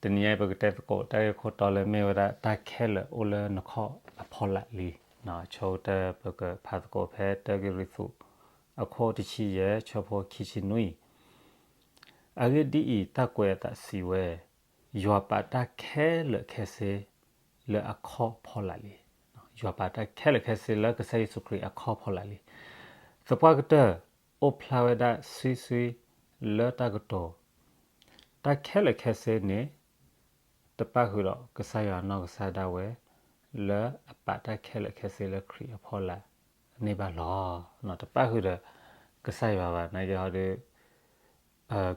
တနံၤအံၤပကတဲသကိးတၢ်ဂ့ၢ်ခိၣ်တီလၢမ့ၢ်ဝဲဒၣ်တၢ်ခဲလၢာ်အိၣ်လၢနခီၣ်အဖီလာ်လံ. ဆၢကတီၢ်ပကဖးသကိးဖဲတၢကရံၣ်သူးအခိၣ်တဆံယဲၢ် ဆၢဖိခံဆံနွံ အဂ့ၢ်ဒ်အံၤ, တၢ်ကွဲးအသးစံးဝဲ, ယွၤပာ်တၢ်ခဲလၢာ်ခဲဆ့လၢအခီၣ်ဖီလာ်လံ. ယွၤပာ်တၢ်ခဲလၢာ်ခဲဆ့လၢကစၢ်ယ့ၣ်ၡူးခရံာ်အခီၣ်ဖီလာ်လံ. သပှၢ်ကတၢၢ် အိၣ်ဖျါဝဲဒၣ်ဆှံဆှံလၢတၢ်ကတိၤ, တၢ်ခဲလၢာ်ခဲဆ့န့ၣ် တပၣ်ဃုာ်ဒီးကစၢ်ယွၤအနီၢ်ကစၢ်ဒၣ်ဝဲ လၢအပာ်တၢ်ခဲလၢာ်ခဲဆ့လၢခရံာ်အဖီလာ်န့ၣ်ဘၣ်လီၤ. တပၣ်ဃုာ်ဒီးကစၢ်ယွၤဘၣ် နာ်က့ဟီဒီး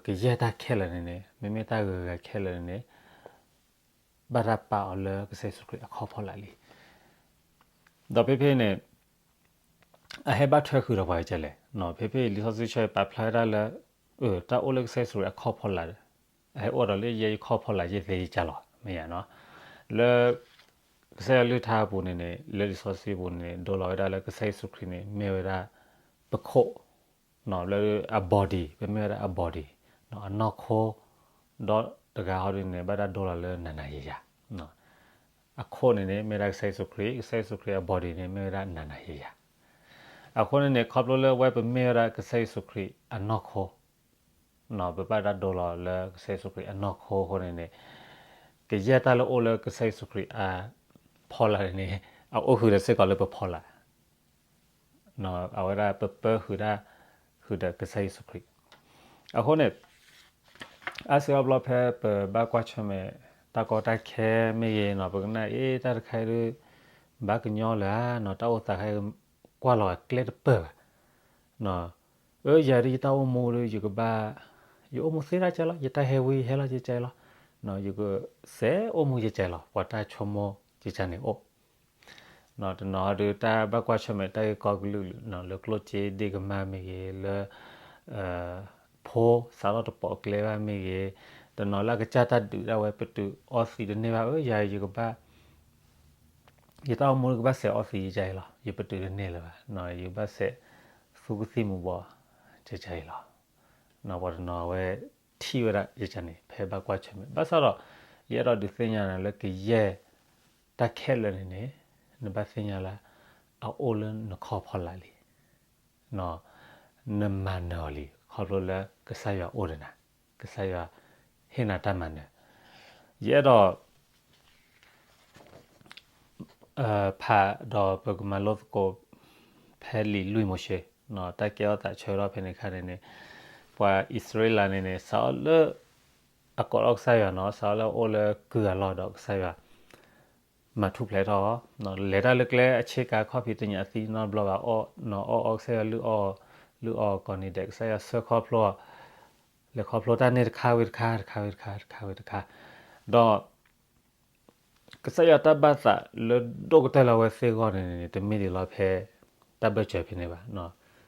ကယဲၢ်တၢ်ခဲလၢာ်န့ၣ်န့ၣ် မ့မ့ၢ်တၢ်ဂုၤဂၤခဲလၢာ်န့ၣ်န့ၣ် ဘၣ်တၢ်ပာ်အီၤလၢကစၢ်ယ့ၣ်ၡူးခရံာ်အခီၣ်ဖီလာ်လံ. ဒီးဖဲဖဲန့ၣ် အဟဲဘၣ်ထွဲဃုာ်ဒီးပှၤကလဲၣ်. ဖဲဖဲလံာ်စီဆှံဆၢပာ်ဖျါဝဲဒၣ်လၢ တၢ်အိၣ်လၢကစၢ်ယ့ၣ်ၡူးခရံာ်အခီၣ်ဖီလာ်ဒီး အဟဲအိၣ်ဒီးလၢယဲယခီၣ်ဖီလာ်ယဲသ့ယကၢ်လီၤ မ့ၢ်ယါနီၤ. လၢ ကစၢ်ယွၤလုၢ်ထါအပူၤန့ၣ်န့ၣ် လၢလံာ်စီဆှံပူၤန့ၣ်န့ၣ် ဒိလီၤဝဲဒၣ်လၢကစၢ်ယ့ၣ်ၡူးခရံာ်န့ၣ် မ့ၢ်ဝဲဒၣ် ပခိၣ် လၢအ body ပမ့ၢ်ဝဲဒၣ်အ body အနီၢ်ခိ ဒီးတဂၤဟီဒ်န့ၣ် ဘၣ်တၢ်ဒိလီၤလၢနၤနၤယယၤ အခိၣ်န့ၣ်န့ၣ် မ့ၢ်ဒၣ်ကစၢ်ယ့ၣ်ၡူးခရံာ်, ကစၢ်ယ့ၣ်ၡူးခရံာ်အ body န့ၣ် မ့ၢ်ဝဲဒၣ်နၤနၤယယၤ. အဃိန့ၣ်န့ၣ် ခီဖျိလၢအဝဲပမ့ၢ်ဝဲဒၣ်ကစၢ်ယ့ၣ်ၡူးခရံာ်အနီၢ်ခိ ပဘၣ်တၢ်ဒိလီၤလၢကစၢ်ယ့ၣ်ၡူးခရံာ်အနီၢ်ခိအဃိန့ၣ်န့ၣ် ကယဲၢ်တၢ်လၢအိၣ်လၢကစၢ်ယ့ၣ်ၡူးခရံာ်အဖီလာ်န့ၣ် အအိၣ်ဃုာ်ဒီးစ့ၢ်ကီးလၢပဖီလာ် အဝဲဒၣ်ပပၢဃုာ်တၢ် ဃုာ်ဒီးကစၢ်ယ့ၣ်ၡူးခရံာ်. အဃိန့ၣ် အါစုအါဘျီဖဲပဘၣ်ကွၢ်ဆၢၣ်မဲာ်တၢ်ကီတၢ်ခဲမ့ၢ်ဂ့ၤနီၤ ပကနၣ်အ့ၣ်တၢ်တခါအံၤဒုး ဘၣ်ကညီလၢၤဧါနီၤ တၢ်အိၣ်သးခါအံၤ ကွၢ်လီၤအကျဲတပၢၢ်ဘၣ် အၢ ယၤဒ်ယတၢ်အိၣ်မူဒီး ယကဘၣ် ယအိၣ်မူသ့တၢ်ကဲလီၤ ယတၢ်ဟဲဝံဟဲလီၤကဲကဲလီၤ ယကစဲးအိၣ်မူကဲကဲလီၤ ပှၤတၢ်ဆိကမိၣ်ကဲကဲန့ၣ်အိၣ် တနီၤဟီဒုးတၢ်ဘၣ်ကွၢ်ဆၢၣ်မဲာ်တၢ်ဂ့ၢ်ကီကလုာ်လၢကျိၣ်စ့ဒ့ၣ်ကမၢ်မ့ၢ်ဂ့ၤ လၢ ဖိစးထီၣ်တပိာ်ကျဲဘၣ်မ့ၢ်ဂ့ၤ တနီၤလၢအကစၢ်တၢ်ဒုးဒၣ်ဝဲ ပတုာ်အီသံးတန့ၢ်ဘၣ် အၢ ယၤယကဘၣ် ယတၢ်အိၣ်မူကဘၣ်စဲးအီသံးယကဲအံၤလီၤ ယပတုာ်တန့ၢ်လၢၤဘၣ် ယဘၣ်စဲးသူကသံၣ်မူၤဘှီးကဲကဲအံၤလီၤ. ပှၤတနီၤအဝဲထံၣ်ဝဲဒၣ်ယကန့ၣ် ဖဲဘၣ်ကွၢ်ဆၢၣ်မဲာ် ဘၣ်ဆၣ်ဒီး ယအဲၣ်ဒိးဒုးသ့ၣ်ညါနၤလၢကယဲၢ်တၢ်ခဲလၢာ်န့ၣ်န့ၣ် နဘၣ်သ့ၣ်ညါလၢ အအိၣ်လၢနခီၣ်ဖီလာ်လံ နမၤနၢၤအီၤလံ ခီဖျိလၢကစၢ်ယွၤအိၣ်ဒီးနၤ ကစၢ်ယွၤဟ့ၣ်နၤတၢ်မၤနၢၤ ယအဲၣ်ဒိး ဖးဒီးပကမၤလိသကိး ဖဲလံာ်လွံၢ်မိၤၡ့ တၢ်ကဲထီၣ်သးဆၢကတီၢ်ဖဲန့ၣ်အခါန့ၣ်န့ၣ် ပှၤအံၣ်စရ့လးန့ၣ်န့ၣ် စးထီၣ်လၢ အကိးထီၣ်ကစၢ်ယွၤနီၤ စးထီၣ်လၢအအိၣ်လၢကုၢ်အလီၢ်ဒီးကစၢ်ယွၤ မၤထူၣ်ဖျဲးထီၣ် လဲၤတၢ်လၢကျဲအဆ့ကၤခီၣ်ဖံးတညၣ်သံနီတဘျီဘၣ် အီၣ်အီၣ်အီၣ်ကစၢ်ယွၤလုၢ်အီၣ် လုၢ်အီၣ်ကိးနံၤဒဲး ကစၢ်ယွၤဆှၢခီဖျိ လဲၤခီဖျိတၢ်န့ၣ်တခါဝံၤတခါ တခါဝံၤတခါ တခါဝံၤတခါ ဒီး ကစၢ်ယွၤတၢ်ဘၣ်သးလၢဒိၣ်ကတၢၢ်လၢအဝဲသ့ၣ်အဂီၢ်န့ၣ်န့ၣ် တမ့ၢ်ဒ်လီၤဖဲ တၢ်ဘၢၣ်စၢၤဖဲန့ၣ်ဘၣ်.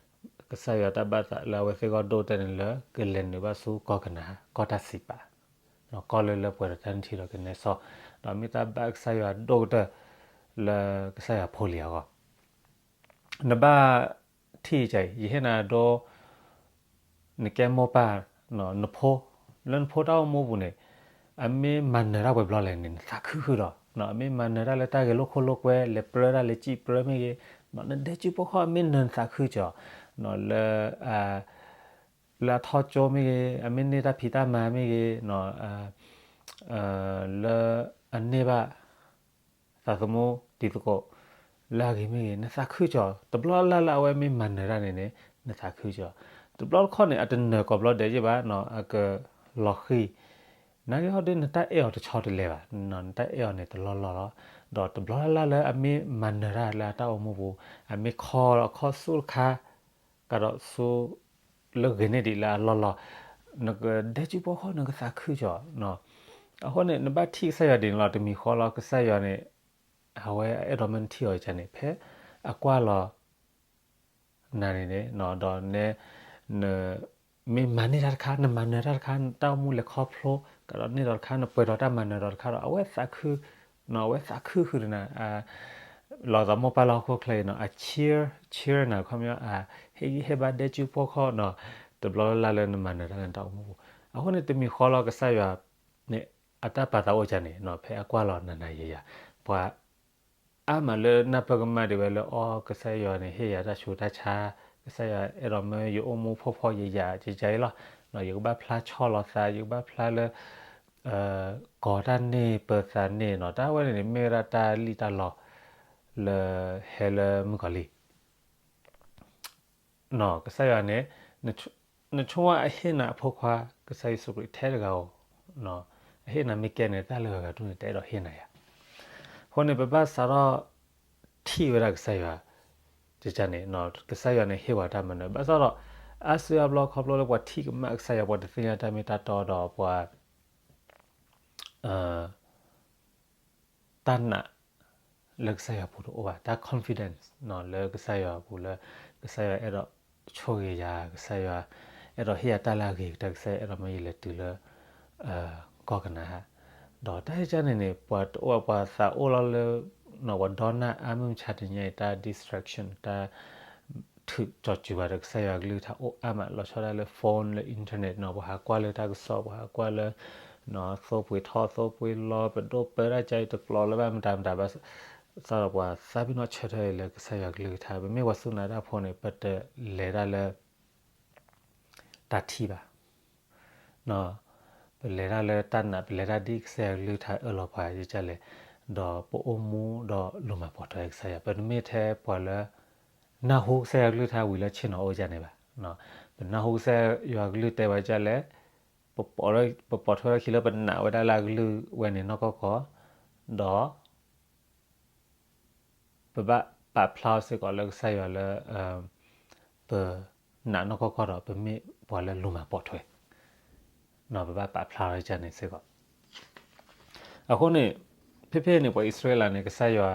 ကစၢ်ယွၤတၢ်ဘၣ်သးလၢအဝဲသ့ၣ်အဂီၢ်ဒိၣ်ကတၢၢ်န့ၣ်လၢ ကလဲၤနုာ်ဘၣ်ဆူကီၢ်ကနၤ ကီၢ်တၢ်စံးပာ် ကီၢ်လၢလၢပှဲၤဒီးတၢ်နုၢ်ထံဒီးကနဲစီ ဒီးမ့ၢ်တၢ်ဘၣ်ကစၢ်ယွၤဒိၣ်ကတၢၢ် လၢကစၢ်ယွၤဖိလံၤအဂီၢ် နဘၣ်ထံၣ်ကစၢ်အံၤ ယဟ့ၣ်နၤဒိ နကဲမိၢ်ပၢ် နဖိ လၢနဖိတၢ်အိၣ်မူပူၤန့ၣ် အမ့ၢ်မၤနၢၤတၢ်ဝဲဘျီလဲၣ်န့ၣ် နသးခုဃုာ်ဒီး အမ့ၢ်မၤနၢၤတၢ်လၢတၢ်ဂဲၤလိာ်ခိၣ်လိာ်ကွဲ လဲၤပြၢတၢ်လဲၤစံၣ်ပြၢမ့ၢ်ဂ့ၤ နဒဲကၠူဖိခီၣ်အမ့ၢ်နၢၤနသးခုကၠီ လၢ လၢအထီၣ်ကၠိမ့ၢ်ဂ့ၤ အမ့ၢ်န့ၢ်တၢ်ဖံးတၢ်မၤမ့ၢ်ဂ့ၤ လၢအန့ၢ်ဘၣ် သးသမူတံၤသကိး လၢအဂ့ၤမ့ၢ်ဂ့ၤ နသးခုကၠီ တဘျီလၢ်လၢ်လၢအဝဲမ့ၢ်မၤနၢၤတၢ်န့ၣ်န့ၣ် နသးခုကၠီ တဘျီတခီၣ်န့ၣ် အတနၢၤကိးဘျီဒဲးယ့ၢ်ဘၣ် အကလီၤဃံၤ နာ်က့ဟီဒ်နတၢ်အဲၣ်အီၤတဆီတလဲဘၣ် နတၢ်အဲၣ်အီၤန့ၣ်တလီၢ်လီၢ်လီၤ ဒီးတဘျီလၢ်လၢ်လၢအမ့ၢ်မၤနၢၤတၢ်လၢအတၢ်အိၣ်မူပူၤ အမ့ၢ်ခီလီၤခီဆူတခါ ကဒီးဆူ လၢဂ့ၤန့ၢ်ဒံးလၢအလီၢ်လီၢ် နကဒဲကၠူဖိခီၣ် နကသးခုကၠီ အဃိန့ၣ် နဘၣ်ထံၣ်ကစၢ်ယွၤဒ်န့ၣ်လီၤ တမံၤဃီလီၤ ကစၢ်ယွၤန့ၣ် အဝဲအဲၣ်ဒိးမ့ၢ်နထံၣ်အီၤကန့ၣ် ဖဲအကွၢ်လီၤ နၤန့ၣ်န့ၣ် ဒီးနဲ န မ့ၢ်မၤန့ၢ်တၢ်တခါ နမၤနၢၤတၢ်တခါ နတၢ်အိၣ်မူလဲၤခီဖျိ ကဒီးန့ၢ်ဒီးတခါ နပှဲၤဒီးတၢ်မၤနၢၤဒီးတခါဒီး အဝဲသးခု အဝဲသးခုဃုာ်ဒီးနၤ လီၤသးမိၢ်ပၢ်လၢဟီၣ်ခိၣ်ချၢအံၤနီၤ အ cheer cheer နၤ ခီပညီ ဟ့ၣ်ဂံၢ်ဟ့ၣ်ဘါဒဲကၠူဖိခီၣ်နီၤ တဘျီလၢ်လၢ်လၢနမၤနၢၤတၢ်လၢနတၢ်အိၣ်မူပူၤ အဃိန့ၣ် တမံၤဃီလီၤ ကစၢ်ယွၤန့ၣ် အတၢ်ပာ်သးအိၣ်ကန့ၣ် ဖဲအကွၢ်လီၤနၤနၤယၤယၤ, ပှၤအါမးလၢနၢ်ပၢၢ်ကမၣ်ဒံးဝဲလၢ အီ ကစၢ်ယွၤန့ၣ် ဟ့ၣ်ယၤတၢ်ဆူးတၢ်ဆါ, ကစၢ်ယွၤအဲၣ်ဒိးမၢယအိၣ်မူဖှီၣ်ဖှီၣ်ယာ်ယာ် ကကယဲလီၤ. ယကဘၣ်ဖျါဆီလီၤသး, ယကဘၣ်ဖျါလၢ ကီၤတၢ်န့ၢ်ပၢၤသးန့ၢ်နီၤ, တၢ်ဝဲန့ၣ်န့ၣ် မ့ၢ်ဝဲဒၣ်တၢ်လံၣ်တၢ်လီ လၢဟဲလၢမုၣ်ကီၤလံၢ် ကစၢ်ယွၤန့ၣ် နဆိကမိၣ်အဟ့ၣ်နၤအဖိခွါ ကစၢ်ယ့ၣ်ၡူးခရံာ်ထဲတဂၤဧိၤ, အဟ့ၣ်နၤမ့ၢ်ကဲန့ၣ် တၢ်လၢဂၤဂၤဒၣ်န့ၣ် တအဲၣ်ဒိးဟ့ၣ်နၤယၤ. အဃိန့ၣ် ပဘၣ်စးထီၣ်ထံၣ်ဝဲဒၣ်ကစၢ်ယွၤ န့ၣ်, ကစၢ်ယွၤန့ၣ်ဟ့ၣ်ဝဲတၢ်မၤနၢၤ, ဘၣ်ဆၣ်ဒီး အါစုအါဘျီခီဖျိလၢပှၤထံၣ်ကမၣ်ကစၢ်ယွၤ ပှၤတသ့ၣ်ညါတၢ်မ့ၢ်တၢ်တီဒီးပှၤ တၢ်နာ် လၢကစၢ်ယွၤပူၤတအိၣ်ဘၣ်, တၢ် confidence လၢကစၢ်ယွၤပူၤလၢ ကစၢ်ယွၤအဲၣ်ဒိးဆိၣ်ဂ့ၤယၤ, ကစၢ်ယွၤ အဲၣ်ဒိးဟ့ၣ်ယၤတၢ်လၢအဂ့ၤကတၢၢ်, ကစၢ်ယွၤအဲၣ်ဒိးမၢယလဲၤတုၤလၢ ကီၢ်ကနၤဧၣ်, ဒီးတၢ်ဟ့ၣ်ကန့ၣ်န့ၣ် ပှၤတအိၣ်ဘၣ်, ပှၤသးအိၣ်လီၤလၢ ပှၤဒီနၢ်အါမုၢ်မဆါတနံၤအံၤ တၢ် distraction တၢ် ထုးကၠီၤစုၤဘၣ်ဒီး ကစၢ်ယွၤကလုၢ်ကထါအိၣ်အါမး, လီၤဆီဒၣ်လၢ phone လၢ internet နီၤ, ပှၤဟးကွၢ်လၢတၢ်ကစီၣ်, ပှၤဟးကွၢ်လၢ သိပှ့ၤထီၣ်သိပှ့ၤလီၤ, ပဒိၣ်ပၢတၢ်ကါအံၤတကျိၤလၢၤဘၣ်မတၤမတၤဘၣ်, ဘၣ်ဆၣ်ဒီးပှၤသးပ့ၤနီၣ်ဆၢထၢၣ်အံၤလၢကစၢ်ယွၤကလုၢ်ကထါ, ပမ့ၢ်ပှၤစူၢ်နာ်တၢ်ဖိန့ၣ် ပတလဲၤတၢ်လၢ တၢ်ထံၣ်ဘၣ် ပလဲၤတၢ်လၢတၢ်နာ်, ပလဲၤတၢ်ဒ်ကစၢ်ယွၤကလုၢ်ကထါအၢၣ်လီၤပှၤဒ်လဲၣ်, ဒီးပအိၣ်မူဒီးလူၤမၤပိာ်ထွဲကစၢ်ယွၤ, ပတမ့ၢ်ထဲပှၤလၢ နၢ်ဟူကစၢ်ယွၤကလုၢ်ကထါဝံၤလၢဆ့ၣ်နီၤအိၣ်ဒ်န့ၣ်ဘၣ်. ပနၢ်ဟူကစၢ်ယွၤကလုၢ်တဲဝဲဒ်လဲၣ်, ပပိာ်ထွဲလီၢ်ခံလၢပနာ်ဝဲဒၣ်လၢအကလုၢ်ဝဲန့ၣ်နီၢ်ကီၢ်ကီၢ်, ဒီး ပဘၣ်ပာ်ဖျါအီၤစ့ၢ်ကီးလၢကစၢ်ယွၤလၢ ပနာ်နီၢ်ကီၢ်ကီၢ်ဒီး ပမ့ၢ်ပှၤလၢလူၤမၤပိာ်ထွဲ, ပဘၣ်ပာ်ဖျါအီၤဒ်န့ၣ်စ့ၢ်ကီး. အဃိန့ၣ် ဖဲဖဲန့ၣ် ပှၤအံၣ်စရ့လးန့ၣ် ကစၢ်ယွၤ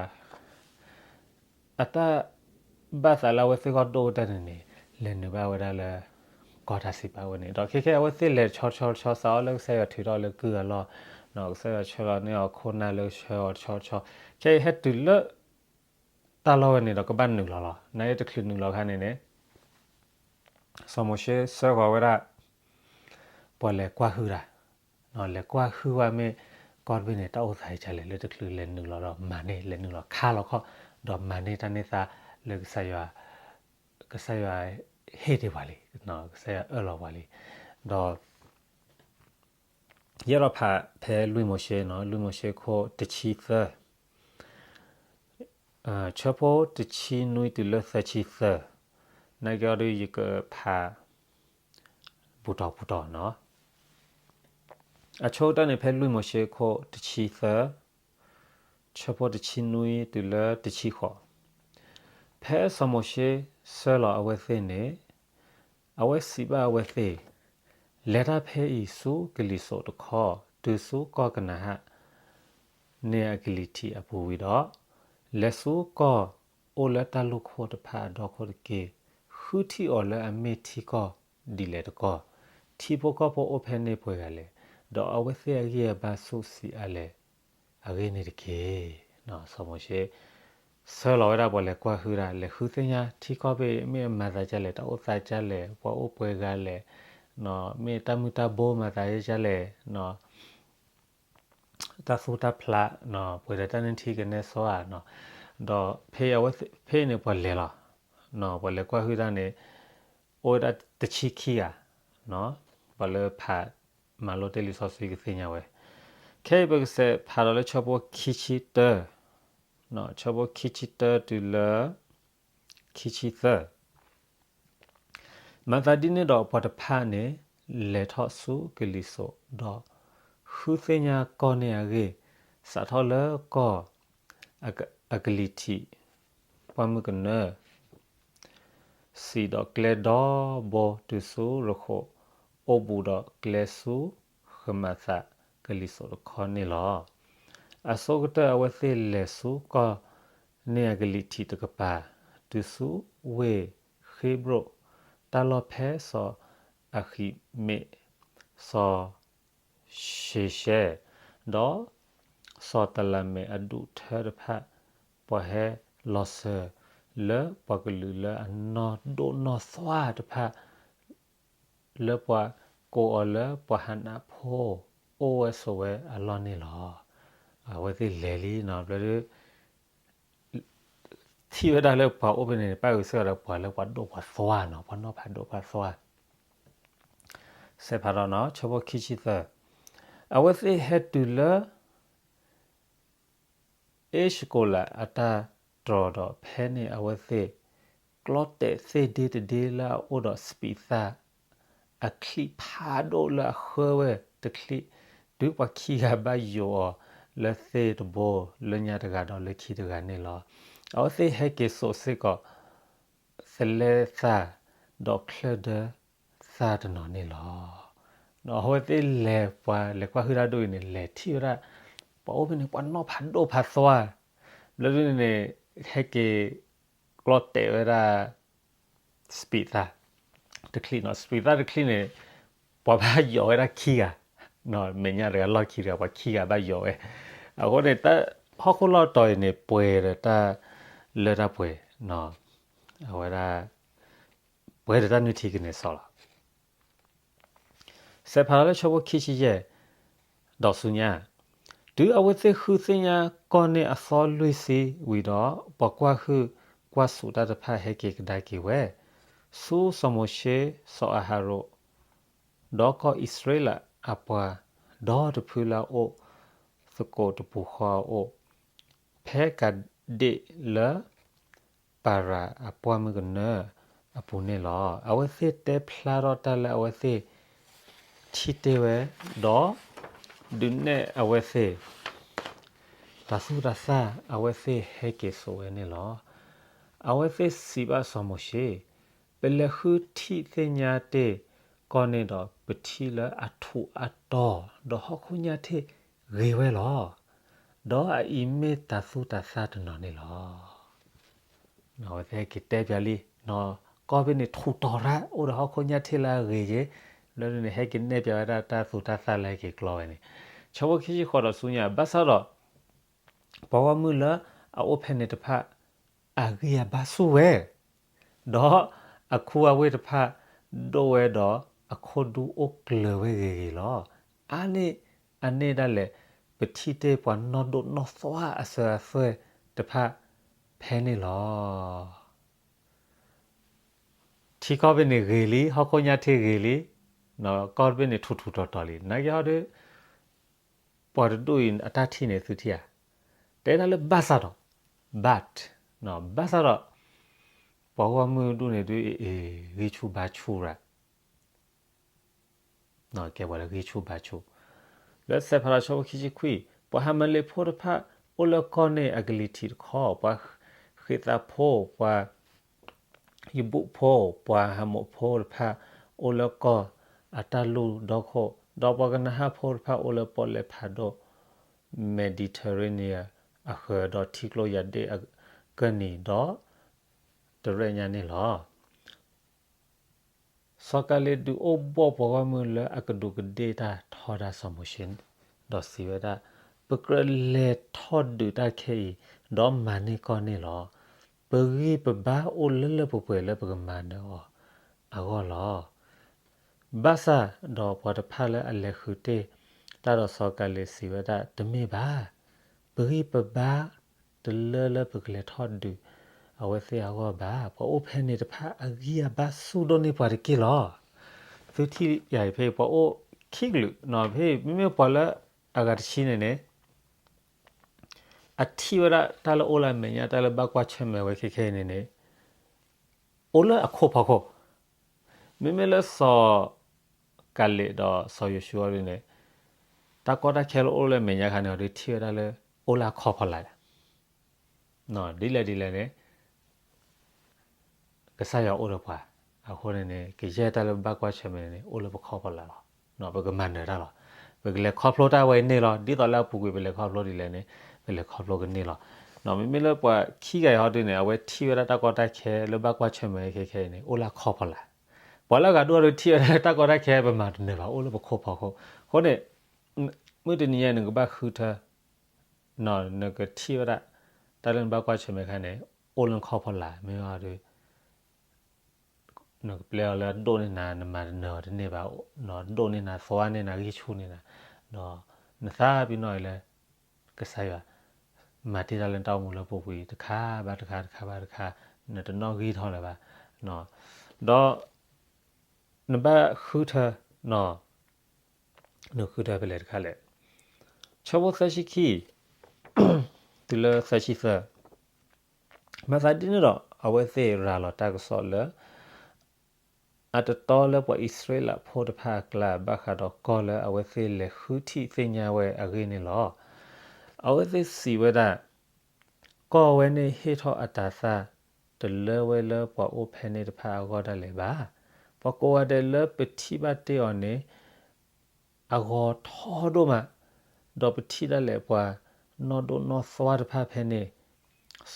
အတၢ်ဘၣ်သးလၢအဝဲသ့ၣ်ဂီၢ်ဒိၣ်တၢ်န့ၣ်န့ၣ် လဲၤနုာ်ဘၣ်ဝဲဒၣ်လၢ ကီၢ်တၢ်စံးပာ်ဝဲန့ၣ်, ဒီးခဲခဲအဝဲသ့ၣ်လဲၤတဆီတဆီတဆီ စးထီၣ်လၢကစၢ်ယွၤထုးထီၣ်လၢကုၢ်အလီၢ်, ကစၢ်ယွၤဆှၢလီၤန့ၢ်အီၤခိၣ်နၢ်လၢဆှၢအီၤတဆီတဆီ, ခဲအံၤဟဲတုၤလၢ တၢ်လီၢ်ဝဲန့ၣ်ဒီးကဘၣ်နုာ်လီၤလီၤ. နတချုးနုာ်လီၤအခါန့ၣ်န့ၣ် စီၤမိၤၡ့ဆှၢဃီၤဝဲဒၣ် ပှၤလဲၤကွၢ်ဟုၣ်တၢ်, လဲၤကွၢ်ဟုၣ်ဝဲမ့ၢ် ကီၢ်တဘ့ၣ်န့ၣ် တၢ်အိၣ်သးဒ်လဲၣ်, လၢတချုးလဲၤနုာ်လီၤဒီးမၤန့ၢ်, လဲၤနုာ်လီၤခါလီၤခီၣ်, ဒီးမၤန့ၢ်တၢ်န့ၢ်သါလၢကစၢ်ယွၤ, ကစၢ်ယွၤဟ့ၣ်ဒံးပှၤလံ, ကစၢ်ယွၤအၢၣ်လီၤပှၤလံ. ဒီး ယအဲၣ်ဒိးဖးဖဲလွံၢ်မိၤၡ့နီၤ, လွံၢ်မိၤၡ့ခိၣ်တဆံသၢ, ဆၢဖိတဆံနွံတုၤလၢသၢဆံသၢ, နာ်က့အီၤဒုးယကဖး ပူၤတီၤပူၤတီၤနီၤ. အဆိကတၢၢ်န့ၣ် ဖဲလွံၢ်မိၤၡ့ခိၣ်တဆံသၢ, ဆၢဖိတဆံနွံတုၤလၢတဆံဃိး, ဖဲစီၤမိၤၡ့ဆှၢလီၤအဝဲသ့ၣ်န့ၣ်, အဝဲစံးဘၣ်အဝဲသ့ၣ်, လဲၤတၢ်ဖဲအံၤဆူကလံၤစိးတခီ, တုၤဆူကီၢ်ကနၤဧၣ် န့ၢ်အကလံၤထံးအပူၤဝံၤဒီး, လဲၤဆူကီၢ်အိၣ်လၢတၢ်လူၢ်ခိၣ်တဖၣ်အဒီခိၣ်တက့ၢ်, ဃုထံၣ်အီၤလၢအမ့ၢ်ထံကီၢ်ဒ်လဲၣ်တကီၢ်, ထံဖိကီၢ်ဖိအိၣ်ဖဲန့ၣ်ပှဲၤဂၤလဲၣ်, ဒီးအဝဲသ့ၣ်အဂံၢ်အဘါဆူၣ်ဆံးအါလဲၣ်, အဂ့ၢ်န့ၣ်တက့ၢ်. စီၤမိၤၡ့ ဆှၢလီၤဝဲဒၣ်ပှၤလဲၤကွၢ်ဟုၣ်တၢ်, လဲၤဃုသ့ၣ်ညါထံကီၢ်ဖဲအံၤ မ့ၢ်အမၤသးဒ်လဲၣ်, တၢ်အိၣ်သးဒ်လဲၣ်, ပှၤအိၣ်ပှဲၤဂၤလဲၣ်, မ့ၢ်တၢ်မုၢ်တၢ်ဘိမၤသးဒ်လဲၣ်, တၢ်သူၣ်တၢ်ဖျး, ပှဲၤဒီးတၢ်နုၢ်ထံကနဲစီဧါ, ဒီးဖဲအဝဲဖဲန့ၣ်ပှၤလဲၤလီၤ, ပှၤလဲၤကွၢ်ဟုၣ်တၢ်န့ၣ် အိၣ်ဝဲဒၣ်တဆံခံဂၤ, ပှၤလၢဖးမၤလိတ့ၢ်လံာ်စီဆှံကသ့ၣ်ညါဝဲ, ခဲအံၤပကစးဖးဒီးလၢဆၢဖိခံဆံတၢ, ဆၢဖိခံဆံတၢတုၤလၢ ခံဆံသၢ မၤသးဒ်န့ၣ်ဒီးပှၤတဖၣ်န့ၣ် လဲၤထီၣ်ဆူကလံၤစိး, ဒီးဃုသ့ၣ်ညါကီၢ်န့ၣ်အဂ့ၢ်, စးထီၣ်လၢကီၢ်အကလံၤထံး, ပှၢ်မုၢ်ကနၢ, စံၣ်ဒီးကျဲဒီဘိတုၤဆူရဃိး, အိၣ်ဘူးဒီးကျဲဆူဃမၤသးကလံၤစိးတခီန့ၣ်လီၤ. အဆိကတၢၢ်အဝဲသ့ၣ်လဲၤဆူကီၢ်န့ၣ်အကလံၤထံးတကပၤ, တုၤဆူဝ့ၢ်ဃ့ဘြိၣ်, တၢ်လီၢ်ဖဲစီၤအဃံးမ့း, စီၤၡ့ၤၡဲ, ဒီးစီၤတလၤမဲးအဒူၣ်ထၢတဖၣ်, ပှၤဟဲလီၤစၢၤလၢပှၤကလုာ်လၢအနီၢ်ဒိၣ်နီၢ်သွၣ်တဖၣ်, လၢပှၤကိးအီၤလၢပှၤဟနးဖိ အိၣ်ဝဲဆိးဝဲအလီၢ်န့ၣ်လီၤ. အဝဲသ့ၣ်လဲၤလံနီၤ ဘျီဒုး ထံၣ်ဝဲဒၣ်လၢပှၤအိၣ်ဖဲန့ၣ်န့ၣ် ပၣ်ဂုာ်စ့ၢ်ကီးဒီးပှၤလၢပှၤဒိၣ်ပှၤသွါနီၤ ပှၤနီၣ်ဖးဒိၣ်ဖးသွါ စဲးဖးထီၣ်နီၤ ဆၢဖိခံဆံသၢ အဝဲသ့ၣ်ဟဲတုၤလၢ အ့ၡကိၤလးအတၢ်တြီၤဒီး ဖဲန့ၣ်အဝဲသ့ၣ် ကျီတဲာ်သ့ၣ်ဒ့တဒ့လၢအအိၣ်ဒီးစပံးသၣ် အချံၣ်ဖးဒိၣ်လၢအဃၢဝဲတချံၣ်, တုၤပှၤခံဂၤဘၣ်ယိးအီၤလၢသ့ၣ်တဘိ လၢညါတဂၤဒီးလၢခံတဂၤန့ၣ်လီၤ. အဝဲသ့ၣ်ဟဲက့ၤစိာ်စ့ၢ်ကီး သလဲသၣ် ဒီးချၢၣ်ဒၢသၣ်တနီၤန့ၣ်လီၤ. ဒီးအဝဲသ့ၣ်လဲၤပှၤလဲၤကွၢ်ဟုၣ်တၢ်ဒိၣ်အံၤန့ၣ် လဲၤထံၣ်ဝဲဒၣ် ပှၤအိၣ်ဖဲန့ၣ် ပှၤနီၣ်ဖးဒိၣ်ဖးသွါ, ဘျီဒုန့ၣ်န့ၣ် ဟဲက့ၤကျီတဲာ်ဝဲဒၣ် စပံးသၣ်တချံၣ်နီၤ, စပံးသၣ်တချံၣ်န့ၣ် ပှၤဘၣ်ယိးဝဲဒၣ်ခံဂၤ, မဲာ်ညါတဂၤလီၢ်ခံတဂၤ ပှၤခံဂၤဘၣ်ယိးဝဲ, အဃိန့ၣ် ဟီၣ်ခိၣ်လီၢ်တီၤအံၤန့ၣ် ပှဲၤဒီးတၢ်လၢတၢ်ပှဲၤ, အဝဲဒၣ် ပှဲၤဒီးတၢ်နုၢ်ထံကနဲစီလီၤ. စဲးဖးလီၤလၢဆၢဖိခံဆံယဲၢ် ဒီးဆူညါ, တုၤအဝဲသ့ၣ်ဃုသ့ၣ်ညါကီၢ်န့ၣ်အသီလွံၢ်ဆံဝံၤဒီး, ပှၤကွၢ်ဟုၣ်ကွၢ်စူးတၢ်တဖၣ်ဟဲက့ၤကဒါက့ၤဝဲ, ဆူစီၤမိၤၡ့, စီၤအၤဟရိၣ်, ဒီးကီၢ်အံၣ်စရ့လးအပှၤ, ဒီတဖုလၢအအိၣ်သကိးတပူၤဃီအအိၣ်, ဖဲကၤဒ့းလၢ ပၤရၤအပှၢ်မုၢ်ကနၢအပူၤန့ၣ်လီၤ. အဝဲသ့ၣ်တဲဖျါထီၣ်တၢ်လၢအဝဲသ့ၣ်ထံၣ်တ့ၢ်ဝဲ, ဒီးဒုးနဲၣ်အဝဲသ့ၣ် တၢ်သူၣ်တၢ်သၣ်အဝဲသ့ၣ်ဟဲက့ၤစိာ်ဝဲန့ၣ်လီၤ. အဝဲသ့ၣ်စံးဘၣ်စီၤမိၤၡ့, ပလဲၤဃုထံၣ်သ့ၣ်ညါတ့ၢ်ကီၢ်န့ၣ်ဒီး ပထံၣ်လၢအထူးအတီၤ, ဒီးဟီၣ်ခိၣ်ညါထ့ၣ်ဂ့ၤဝဲလီၤ. ဒီးအအံၤမ့ၢ်တၢ်သူၣ်တၢ်သၣ်တနီၤန့ၣ်လီၤ. အဝဲသ့ၣ်ဟဲက့ၤတဲပၠးလံ, ကီၢ်ဖဲန့ၣ်ထူးတီၤရၣ် အိၣ်ဒီးဟီၣ်ခိၣ်ညါထ့ၣ်လၢအဂ့ၤဂ့ၤ, လၢန့ၣ်ဟဲက့ၤနဲၣ်ပၠးဝဲဒၣ်တၢ်သူၣ်တၢ်သၣ်လၢဟဲက့ၤကျီဝဲန့ၣ်, ဆၢဖိခံဆံဃိးဒီးဆူညါ, ဘၣ်ဆၣ်ဒီး ပှၤဂီၢ်မုၢ်လၢအအိၣ်ဖဲန့ၣ်တဖၣ် အဂံၢ်အဘါဆူၣ်ဝဲ, ဒီးအခူအဝ့ၢ်တဖၣ်ဒိၣ်ဝဲဒီးအခိၣ်ဒူအိၣ်ကျၢၤဝဲဂ့ၤဂ့ၤလီၤ. အါန့ၢ်အန့ၣ်ဒၣ်လဲာ် ပထံၣ်တ့ၢ်ပှၤနီၢ်ဒိၣ်နီၢ်သွါအစၢၤအသွဲၣ်တဖၣ်ဖဲန့ၣ်လီၤ. ထံကီၢ်ဖဲန့ၣ်ဂ့ၤလံ, ဟီၣ်ခိၣ်ညါထ့ၣ်ဂ့ၤလံ, ကီၢ်ဖဲန့ၣ်ထူးထူးတီၤတီၤလံ. နာ်က့ဟီဒီး ပှၤတဒူၣ်အံၤအတၢ်ထံၣ်န့ၣ်သုထံၣ်ဧါ, တဲဒၣ်လၢဘၣ်ဆၣ်ဒီး, but, ဘၣ်ဆၣ်ဒီး ပှၤဂီၢ်မုၢ်ဒူၣ်န့ၣ်ဒုး အ့ၣ် ဂံၢ်ဆူၣ်ဘါဆူၣ်ရၣ် ကဲပှၤလၢဂံၢ်ဆူၣ်ဘါဆူၣ်, လၢစဲးဖးလီၤဆၢဖိခံဆံခွံ, ပှၤဟၤမၤလ့းဖိတဖၣ်အိၣ်လၢကီၢ်န့ၣ်အကလံၤထံးတခီ, ပှၤဃ့းသးဖိ, ပှၤယဘူၣ်ဖိ, ပှၤဟၤမိၣ်ဖိတဖၣ်အိၣ်လၢကီၢ်အတၢ်လူၢ်ဒီခိၣ်, ဒီးပှၤကနၤဧၣ်ဖိတဖၣ်အိၣ်လၢပီၣ်လဲၣ်ဖးဒိၣ် Mediterranean အဃၢၤ, ဒီးထံကျိယၤဒ့ၣ်အကၢၢ်နံၤ, ဒီးတရဲၣ်ညါန့ၣ်လီၤ. စီၤကၤလ့းဒုးအိၣ်ဘှီၣ်ပှၤဂီၢ်မုၢ်လၢအကဒူးကဒ့ၣ်တၢ်ထီဒါစီၤမိၤၡ့, ဒီးစံးဝဲဒၣ်, ပကြၢးလဲၤထီၣ်ဒုးတၢ်ခဲအံၤ, ဒီးမၤန့ၢ်ကီၢ်န့ၣ်လီၤ. ပဂံၢ်ပဘါအိၣ်လၢလၢပှဲၤပှဲၤလၢပကမၤနၢၤအီၤအဂီၢ်လီၤ. ဘၣ်ဆၣ်ဒီးပှၤတဖၣ်လၢအလဲၤဃုာ်တ့ၢ်တၢ်ဒီးစီၤကၤလ့းစံးဝဲဒၣ်, တမ့ၢ်ဘၣ်, ပဂံၢ်ပဘါတလၢလၢပကလဲၤထီၣ်ဒုးအဝဲသ့ၣ်အဂီၢ်ဘၣ်. ပှၤအိၣ်ဖဲန့ၣ်တဖၣ်အဂံၢ်အဘါဆူၣ်ဒိၣ်န့ၢ်ပှၤတက့ၢ်လီၤ. သုထံၣ်ယၤအံၤဖဲအံၤ ပှၤအိၣ်ခံကလုာ်, ဖဲအံၤမ့မ့ၢ်ပှၤလၢအဂၤတဆံန့ၣ်န့ၣ် အထံၣ်ဝဲဒၣ်တၢ်လၢအိၣ်လၢအမဲာ်ညါ တၢ်လၢဘၣ်ကွၢ်ဆၢၣ်မဲာ်ဝဲခဲခဲအံၤန့ၣ်န့ၣ် အိၣ်လၢအခိၣ်ဖီခိၣ်, မ့မ့ၢ်လၢစီၤကၤလ့းဒီးစီၤယိၤၡူအီၤဒ်န့ၣ် တၢ်ကီတၢ်ခဲလၢအိၣ်လၢအမဲာ်ညါခါန့ၣ် အီၤဒ်ထံၣ်ဝဲဒၣ်လၢ အိၣ်လၢအခီၣ်ဖီလာ်, ဒ်လဲၣ်ဒ်လဲၣ်န့ၣ် ကစၢ်ယွၤအိၣ်ဒီးပှၤ, အဃိန့ၣ်န့ၣ် ကယဲၢ်တၢ်လၢဘၣ်ကွၢ်ဆၢၣ်မဲာ်န့ၣ် အိၣ်လၢပခီၣ်ဖီလာ်လီၤ. ပကမၤနၢၤတၢ်လီၤ. ပကလဲၤခီဖျိတၢ်ဝဲအံၤန့ၣ်လီၤ. ဒ်သိးလၢအပူၤကွံာ်ပလဲၤခီဖျိဒ်လဲၣ်န့ၣ် ပလဲၤခီဖျိကန့ၢ်လီၤ. မ့မ့ၢ်လၢပှၤခံဂၤအံၤဟီဒ်န့ၣ် အဝဲထံၣ်ဝဲဒၣ်တၢ်ကီတၢ်ခဲလၢဘၣ်ကွၢ်ဆၢၣ်မဲာ်ခဲခဲအံၤန့ၣ် အိၣ်လၢအခီၣ်ဖီလာ်. ပှၤလၢအဂၤဒိၣ်အီၤဒ်ထံၣ်ဝဲဒၣ်တၢ်ကီတၢ်ခဲပမၤတနၢၤဘၣ် အိၣ်လၢပခိၣ်ဖီခိၣ်. အဃိန့ၣ် မုၢ်တနံၤညါနကဘၣ်ဃုထၢ နကထံၣ်ဝဲဒၣ် တၢ်လၢနဘၣ်ကွၢ်ဆၢၣ်မဲာ်ခါန့ၣ် အိၣ်လၢနခီၣ်ဖီလာ် မ့ၢ်အီၤဒီး နကပျဲအီၤလၢအဒိၣ်န့ၢ်နၤ နမၤတနၢၤအီၤတန့ၢ်ဘၣ်, ဒိၣ်န့ၢ်နၤ သွါန့ၢ်နၤ ဂံၢ်ဆူၣ်န့ၢ်နၤ, ဒီးနသးပ့ၤနီၣ်အံၤလၢ ကစၢ်ယွၤ မၤတ့ၢ်တၢ်လၢနတၢ်အိၣ်မူလၢပူၤကွံာ် တခါဘၣ်တခါ တခါဘၣ်တခါ, နတနီၣ်ဂံၢ်ထီၣ်လၢၤဘၣ်. ဒီး နဘၣ်ဃုထၢ, နဃုထၢဖဲလဲၣ်တခါလဲၣ်. ဆၢဖိသၢဆံခံ တုၤလၢသၢဆံသၢ, မၤသးဒ်န့ၣ်ဒီး အဝဲသ့ၣ်ရၤလီၤတၢ်ကစီၣ်လၢ အတတီလၢပှၤအံၣ်စရ့လးဖိတဖၣ်အကျါ ဘၣ်ဃးဒီးကီၢ်လၢအဝဲသ့ၣ်လဲၤဃုထံၣ်သ့ၣ်ညါဝဲအဂ့ၢ်န့ၣ်လီၤ. အဝဲသ့ၣ်စံးဝဲဒၣ်, ကီၢ်ဝဲန့ၣ်ဟ့ၣ်ထီၣ်အတၤသၣ် တလၢဝဲလၢပှၤအိၣ်ဖဲန့ၣ်တဖၣ်အဂီၢ်ဒၣ်လဲာ်ဘၣ်. ပှၤကိးဂၤဒဲးလၢပထံၣ်ဘၣ်တ့ၢ်အီၤန့ၣ် အဂီၤထီဒိၣ်မး, ဒီးပထံၣ်ဒၣ်လဲာ်ပှၤနီၢ်ဒိၣ်နီၢ်သွါတဖၣ်ဖဲန့ၣ်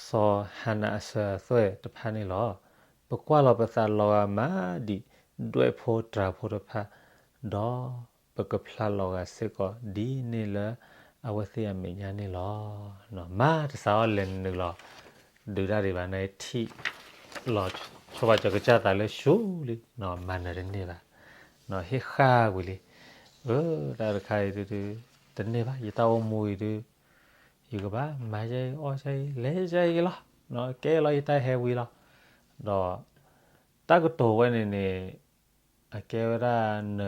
စီၤဟၤနၤအစၢၤအသွဲၣ်တဖၣ်န့ၣ်လီၤ. ပကွၢ်လီၤပသးလီၤဂာ်မးဒံး ဒွဲၣ်ဖိတြၤဖိတဖၣ်, ဒီးပကဖျါလီၤဂာ်စ့ၢ်ကီးဒ်န့ၣ်လၢအဝဲသ့ၣ်အမဲာ်ညါန့ၣ်လီၤ. မၤတစးအီၤလဲၤနုာ်လီၤ ဒုးတၢ်ဒံးဘၣ်န့ၣ် ထံၣ်လီၤ ဆိပာ်စၢၤကစၢ်သးလၢဆူလံ, မၤနၢၤတန့ၢ်ဘၣ်, ဟ့ၣ်ဃာ်ကွံာ်လံ, အၢ တၢ်တခါအံၤဒုး တန့ၢ်ဘၣ် ယတၢ်အိၣ်မူအံၤဒုး ယကဘၣ်မၤယဲအံၤ အီၣ်ယဲအံၤ လဲၤယဲအံၤလီၤ, ကဲလီၤယတၢ်ဟဲဝံၤလီၤ. ဒီးတၢ်ကတိၤဝဲန့ၣ်န့ၣ် အကဲဝဲဒၣ်န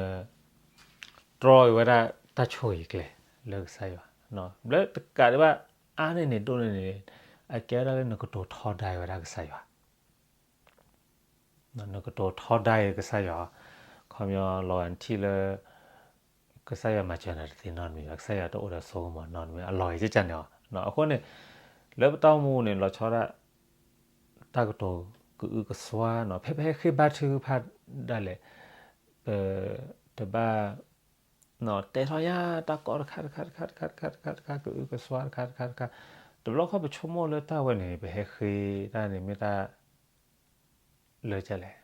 တြီအံၤဝဲဒၣ်တၢ်ဆိၣ်ဂ့ၤကျဲလၢကစၢ်ယွၤ, ဘျၢတကးဒံးဘၣ်အါန့ၢ်န့ၣ်ဒိၣ်န့ၢ်န့ၣ် အကဲဝဲဒၣ်လၢနကတိၤထီဒါအံၤဝဲဒၣ်ကစၢ်ယွၤ နကတိၤထီဒါအံၤကစၢ်ယွၤ, ခီပညီလီၤဂာ်နထံၣ်လၢ ကစၢ်ယွၤမၤစၢၤနၤတသ့နီတမံၤဘၣ်, ကစၢ်ယွၤတအိၣ်ဒီးစိကမီၤနီတမံၤ အလီၢ်ဂ့ၤကကန့ၣ်အီၤ, အဃိန့ၣ် လၢပတၢ်အိၣ်မူန့ၣ် လီၤဆီဒၣ် တၢ်ကတိၤကအုကစွါနီၤ, ဖဲပဟဲဃ့ဘါထုကဖၣ်ဒၣ်လဲာ် ပ တဘၣ် တဲထီၣ်ညါတၢ်ကီတခါတခါတခါတခါတခါတခါတခါ ကအုကစွါတခါတခါတခါ, တဘျီခီပဆိကမိၣ်လၢတၢ်ဝဲန့ၣ် ပဟဲဃ့တၢ်န့ၣ်မ့ၢ်တၢ် လၢကလဲၣ်,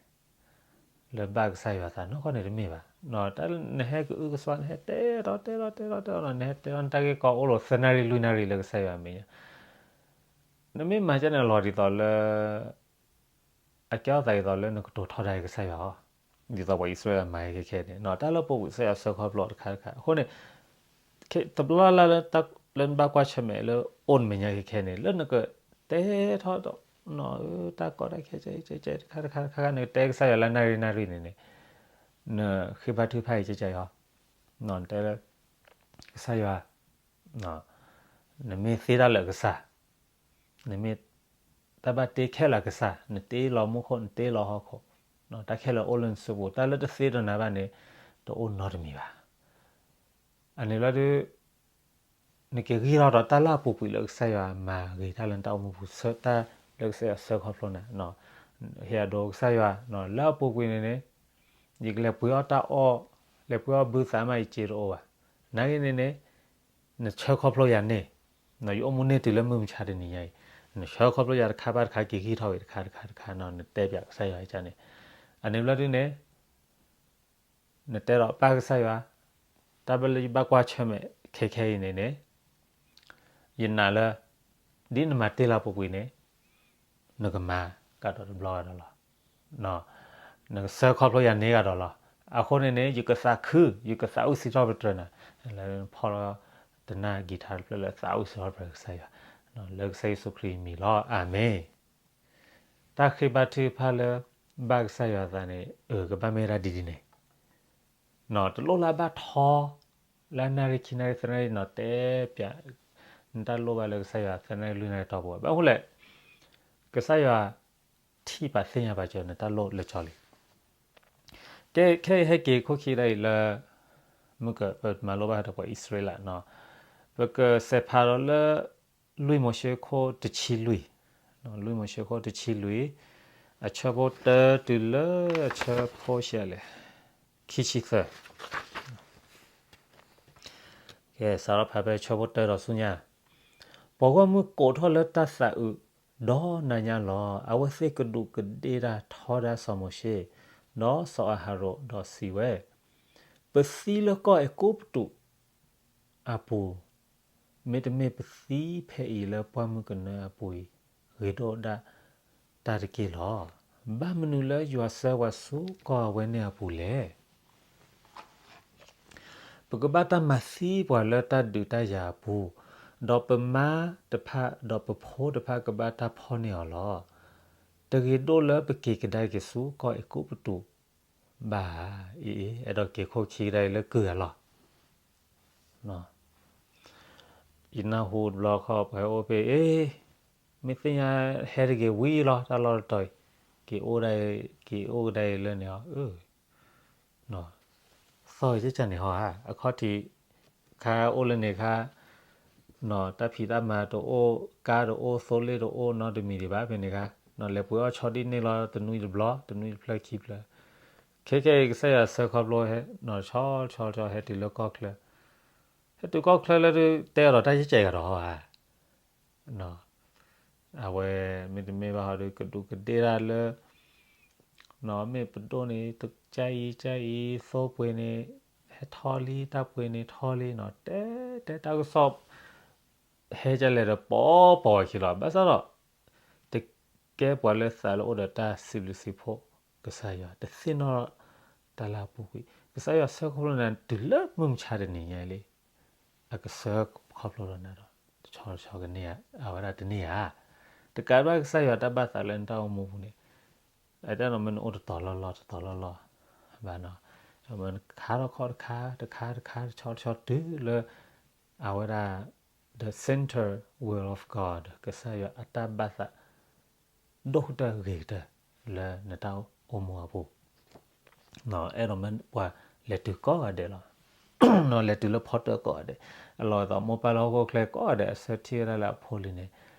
လၢဘၣ်ကစၢ်ယွၤသးနီၢ်ကီၢ်န့ၣ်တမ့ၢ်ဘၣ်, နဟဲကအုကစွါ နဟဲတဲထီၣ်တဲထီၣ်တဲထီၣ်တဲထီၣ် နဟဲတဲထီၣ်နတၢ်ဂ့ၢ်ကီအိၣ်လီၤသၢနၣ်ရံၣ်လွံၢ်နၣ်ရံၣ်လၢကစၢ်ယွၤအမဲာ်ညါ, နမ့ၢ်မၤကန့ၣ်လီၤဒ်သိးလၢ အကဲထီၣ်သးဒ်သိးလၢနကတိၤထီဒါကစၢ်ယွၤအီၤ, ဒ်သိးပှၤအံၣ်စရ့လးမၤခဲခဲန့ၣ် တၢ်လၢပူၤကွံာ်ကစၢ်ယွၤဆှၢခီဖျိတခါတခါ, အဃိန့ၣ် တဘျီလၢ်လၢ်လၢနဘၣ်ကွၢ်ဆၢၣ်မဲာ်လၢအိၣ်နမဲာ်ညါခဲခဲန့ၣ် လၢနကတဲထီၣ်ဒီး တၢ်ကီတၢ်ခဲ ကဲကဲတခါတခါတခါ နကတဲကစၢ်ယွၤလၢနၣ်ရံၣ်နၣ်ရံၣ်န့ၣ်န့ၣ် နဃ့ဘါထုကဖၣ်အံၤကဲကဲအီၤ, နတဲလၢ ကစၢ်ယွၤ နမ့ၢ်သ့တၢ်လၢာ်ကစၢ်, နမ့ၢ်တၢ်ဘၣ်တ့ခဲလၢာ်ကစၢ်, နတ့လီၤမူခိၣ် နတ့လီၤဟီၣ်ခိၣ်, တၢ်ခဲလၢာ်အိၣ်လၢနစုပူၤ, တၢ်လၢတသ့ဒီးနၤဘၣ်န့ၣ် တအိၣ်နီတမံၤဘၣ်. အန့ၣ်လီၤဒုး နကဂံၢ်ထီၣ်ဒီးတၢ်လၢအပူၤကွံာ်လၢကစၢ်ယွၤမၤဂ့ၤတၢ်လၢနတၢ်အိၣ်မူပူၤ ဆၢတၢ်လၢကစၢ်ယွၤဆှၢခီဖျိနၤ, ဟ့ၣ်အဒိကစၢ်ယွၤ လၢအပူၤကွံာ်န့ၣ်န့ၣ် ယကလဲၤပှ့ၤအီၣ်တၢ်အီၣ်, လဲၤပှ့ၤအီၣ်ဘုသးမး ယစ့တအိၣ်ဘၣ်. နာ်ဂ့ၤန့ၣ်န့ၣ် နဆှၢခီဖျိယၤန့ၣ်, ယအိၣ်မူန့ၢ်တုၤလၢမုၢ်မဆါတနံၤညါအံၤ, နဆှၢခီဖျိယၤတခါဘၣ်တခါ က့ၤဂံၢ်ထီၣ်ဝံၤတခါတခါတခါနီၤ နတဲပၠးကစၢ်ယွၤကန့ၣ်, အန့ၣ်ဘျီဒုန့ၣ် နတဲဒီးပၢ်ကစၢ်ယွၤ, တၢ်ဘၣ်လၢယဘၣ်ကွၢ်ဆၢၣ်မဲာ်ခဲခဲအံၤန့ၣ်န့ၣ် ယနာ်လၢ ဒ်နမၤတ့ၢ်လၢအပူၤကွံာ်န့ၣ် နကမၤကဒီးတဘျီကဒီးလီၤ. နကဆှၢခီဖျိယၤန့ၢ်ကဒီးလီၤ. အဃိန့ၣ်န့ၣ် ယကသးခု ယကသးအုးစံးထီၣ်ပတြၢၤနၤ, လၢဖီၣ်လီၤတနၢ်ကံၤထါတဖျၢၣ်လၢသးအုးစံးထီၣ်ပတြၢၤကစၢ်ယွၤ, လၢကစၢ်ယ့ၣ်ၡူးခရံာ်အမံၤလီၤ. အၤမ့ၣ်. တၢ်ဃ့ဘါထုကဖၣ်လၢ ဘၣ်ကစၢ်ယွၤအသးန့ၣ် အၢ ကဘၣ်မ့ၢ်ဝဲဒၣ်ဒ်ဒ်န့ၣ် တလိၣ်လၢအဘၣ်ထီ လၢနၣ်ရံၣ်ခံနၣ်ရံၣ်သၢနၣ်ရံၣ်နီၤ တဲပၠး နတၢ်လိၣ်ဘၣ်လၢကစၢ်ယွၤသၢနၣ်ရံၣ်လွံၢ်နၣ်ရံၣ်တီၢ်ပူၤဘၣ်. ဘၣ်မနုၤလဲၣ် ကစၢ်ယွၤထံၣ်ပာ်သ့ၣ်ညါပာ်စၢၤနတၢ်လိၣ်လၢကၠီလံ. ကဲ ခဲအံၤဟဲက့ၤခိၣ်ခံဒၣ်အံၤလၢ မုၢ်က ပမၤလိဘၣ်ဒီးပှၤအံၣ်စရ့လးနီၤ, ပကစဲးဖးဒီးလၢ လွံၢ်မိၤၡ့ခိၣ်တဆံလွံၢ်, လွံၢ်မိၤၡ့ခိၣ်တဆံလွံၢ်, အဆၢဖိတၢတုၤလၢအဆၢဖိဆံးလဲၣ်, ခံဆံသၢ. ကဲ စးထီၣ်ဖးဖဲဆၢဖိတၢဒီးဆူညါ, ပှၤဂီၢ်မုၢ်ကိးထီၣ်လၢတၢ်သးအုး ဒီးနၤညါလီၤ. အဝဲသ့ၣ်ကဒူးကဒ့ၣ်တၢ်ထီဒါစီၤမိၤၡ့, ဒီးစီၤအၤဟရိၣ်, ဒီးစံးဝဲ, ပသံလၢကီၢ်အဲၤကူပတူး အပူၤ, မ့တမ့ၢ်ပသံဖဲအံၤလၢပှၢ်မုၢ်ကနၢအပူၤအံၤ ဂ့ၤဒိၣ်ဒၣ်တၢ်တက့ၢ်လီၤ. ဘၣ်မနုၤလၢယွၤဆှၢပှၤဆူကီၢ်အဝဲန့ၣ်အပူၤလဲၣ်. ပကဘၣ်တၢ်မၤသံပှၤလၢတၢ်ဒုးတၢ်ယၤအပူၤ, ဒီးပမါတဖၣ် ဒီးပဖိတဖၣ်ကဘၣ်တၢ်ဖီၣ်န့ၢ်အီၤလီၤ. တဂ့ၤဒိၣ်လၢပက့ၤကဒါက့ၤဆူကီၢ်အဲၤကူပတူးဘၣ်ဧါ. အံၤ အဲၣ်ဒိးက့ၤခိၣ်ခံကဒါအံၤလၢကုၢ်အလီၢ် ယနၢ်ဟူတဘျီဃီ ပှၤဟဲအိၣ်ဖဲအံၤ, မ့ၢ်သ့ၣ်ညါဟဲတဂ့ၤဝံၤလီၤ တၢ်လီၢ်တတီၤအံၤ, က့ၤအိၣ်ဒၣ်အံၤ က့ၤအိၣ်ကဒါအံၤလၢန့ၣ်အီၤ, သီၣ်ကကန့ၣ်ဟီဧါ, အခီၣ်ထံးခါအိၣ်လၢန့ၣ်ခါ, တၢ်ဖံးတၢ်မၤတအိၣ်, ကါတအိၣ်, သိလ့ၣ်တအိၣ်, နီတမံၤဒံးဘၣ်ဖဲန့ၣ်ခါ, လဲၤပှ့ၤအီၣ်ဆီဒ်န့ၣ်လီၤ, တနွံတဘျီ, တနွံတဖျၢၣ်ခံဖျၢၣ်, ခဲခဲအံၤ ကစၢ်ယွၤဆှၢခီဖျိဟဲ, ဆီဆီဆီဟဲတုၤလၢကီၢ်ချၢ, ဟဲတုၤကီၢ်ချၢလၢ တဲအီၤဒီးတၢ်ယဲၢ်ကဲဂၤဒီးဟီဧါ. အဝဲမ့တမ့ၢ်ဘၣ်ဟီဒီး ကဒူးကဒ့ၣ်တၢ်လၢ မ့ၢ်ပဒိၣ်န့ၣ် ကၢ်အံၤကၢ်အံၤ သိပှ့ၤန့ၣ် ဟဲထီၣ်လံ တၢ်ပှ့ၤန့ၣ်ထီၣ်လံနီၤ တဲတဲတၢ်ကစီၣ် ဟဲကလဲၤဒီးပိာ်ပိာ်ဝဲခံလီၤ. ဘၣ်ဆၣ်ဒီး တကဲပှၤလၢသးလၢအိၣ်ဒီးတၢ်စံးဘျုးစံးဖှိၣ်ကစၢ်ယွၤ တသ့ၣ်နီၣ်တၢ်လၢအပူၤကွံာ် ကစၢ်ယွၤဆှၢခီဖျိနၤတုၤလၢမုၢ်မဆါတနံၤညါအံၤလံ အကဆှၢခီဖျိဒီးနၤဒီး တဆီတဆီကန့ၢ်ဧါ အဝဲဒၣ်တန့ၢ်ဧါ. တကးဒံးဘၣ်ကစၢ်ယွၤတၢ်ဘၣ်သးလၢနတၢ်အိၣ်မူပူၤန့ၣ် အတၢ်နီၢ်မ့ၢ်နအိၣ်တတီၤလီၢ်လီၢ်တတီၤလီၢ်လီၢ်ဘၣ်နီၤ နခါထီၣ်ခီၣ်တခါတခါတခါတဆီတဆီတုၤလၢ အဝဲဒၣ် the center will of God ကစၢ်ယွၤအတၢ်ဘၣ်သး ဒိၣ်ကတၢၢ်ဂ့ၤကတၢၢ်လၢနတၢ်အိၣ်မူအပူၤ အဲၣ်ဒိးမ့ၢ်ပှၤလဲၤတုၤကိးဂၤဒဲးလီၤ. လဲၤတုၤလၢဖီတၢၣ်ကိးဂၤဒဲး အလီၢ်အသး မိၢ်ပၢ်လၢဟီၣ်ခိၣ်ချၢကိးဂၤဒဲး အဆၢထံၣ်ဝဲဒၣ်လၢအဖိလံၤန့ၣ်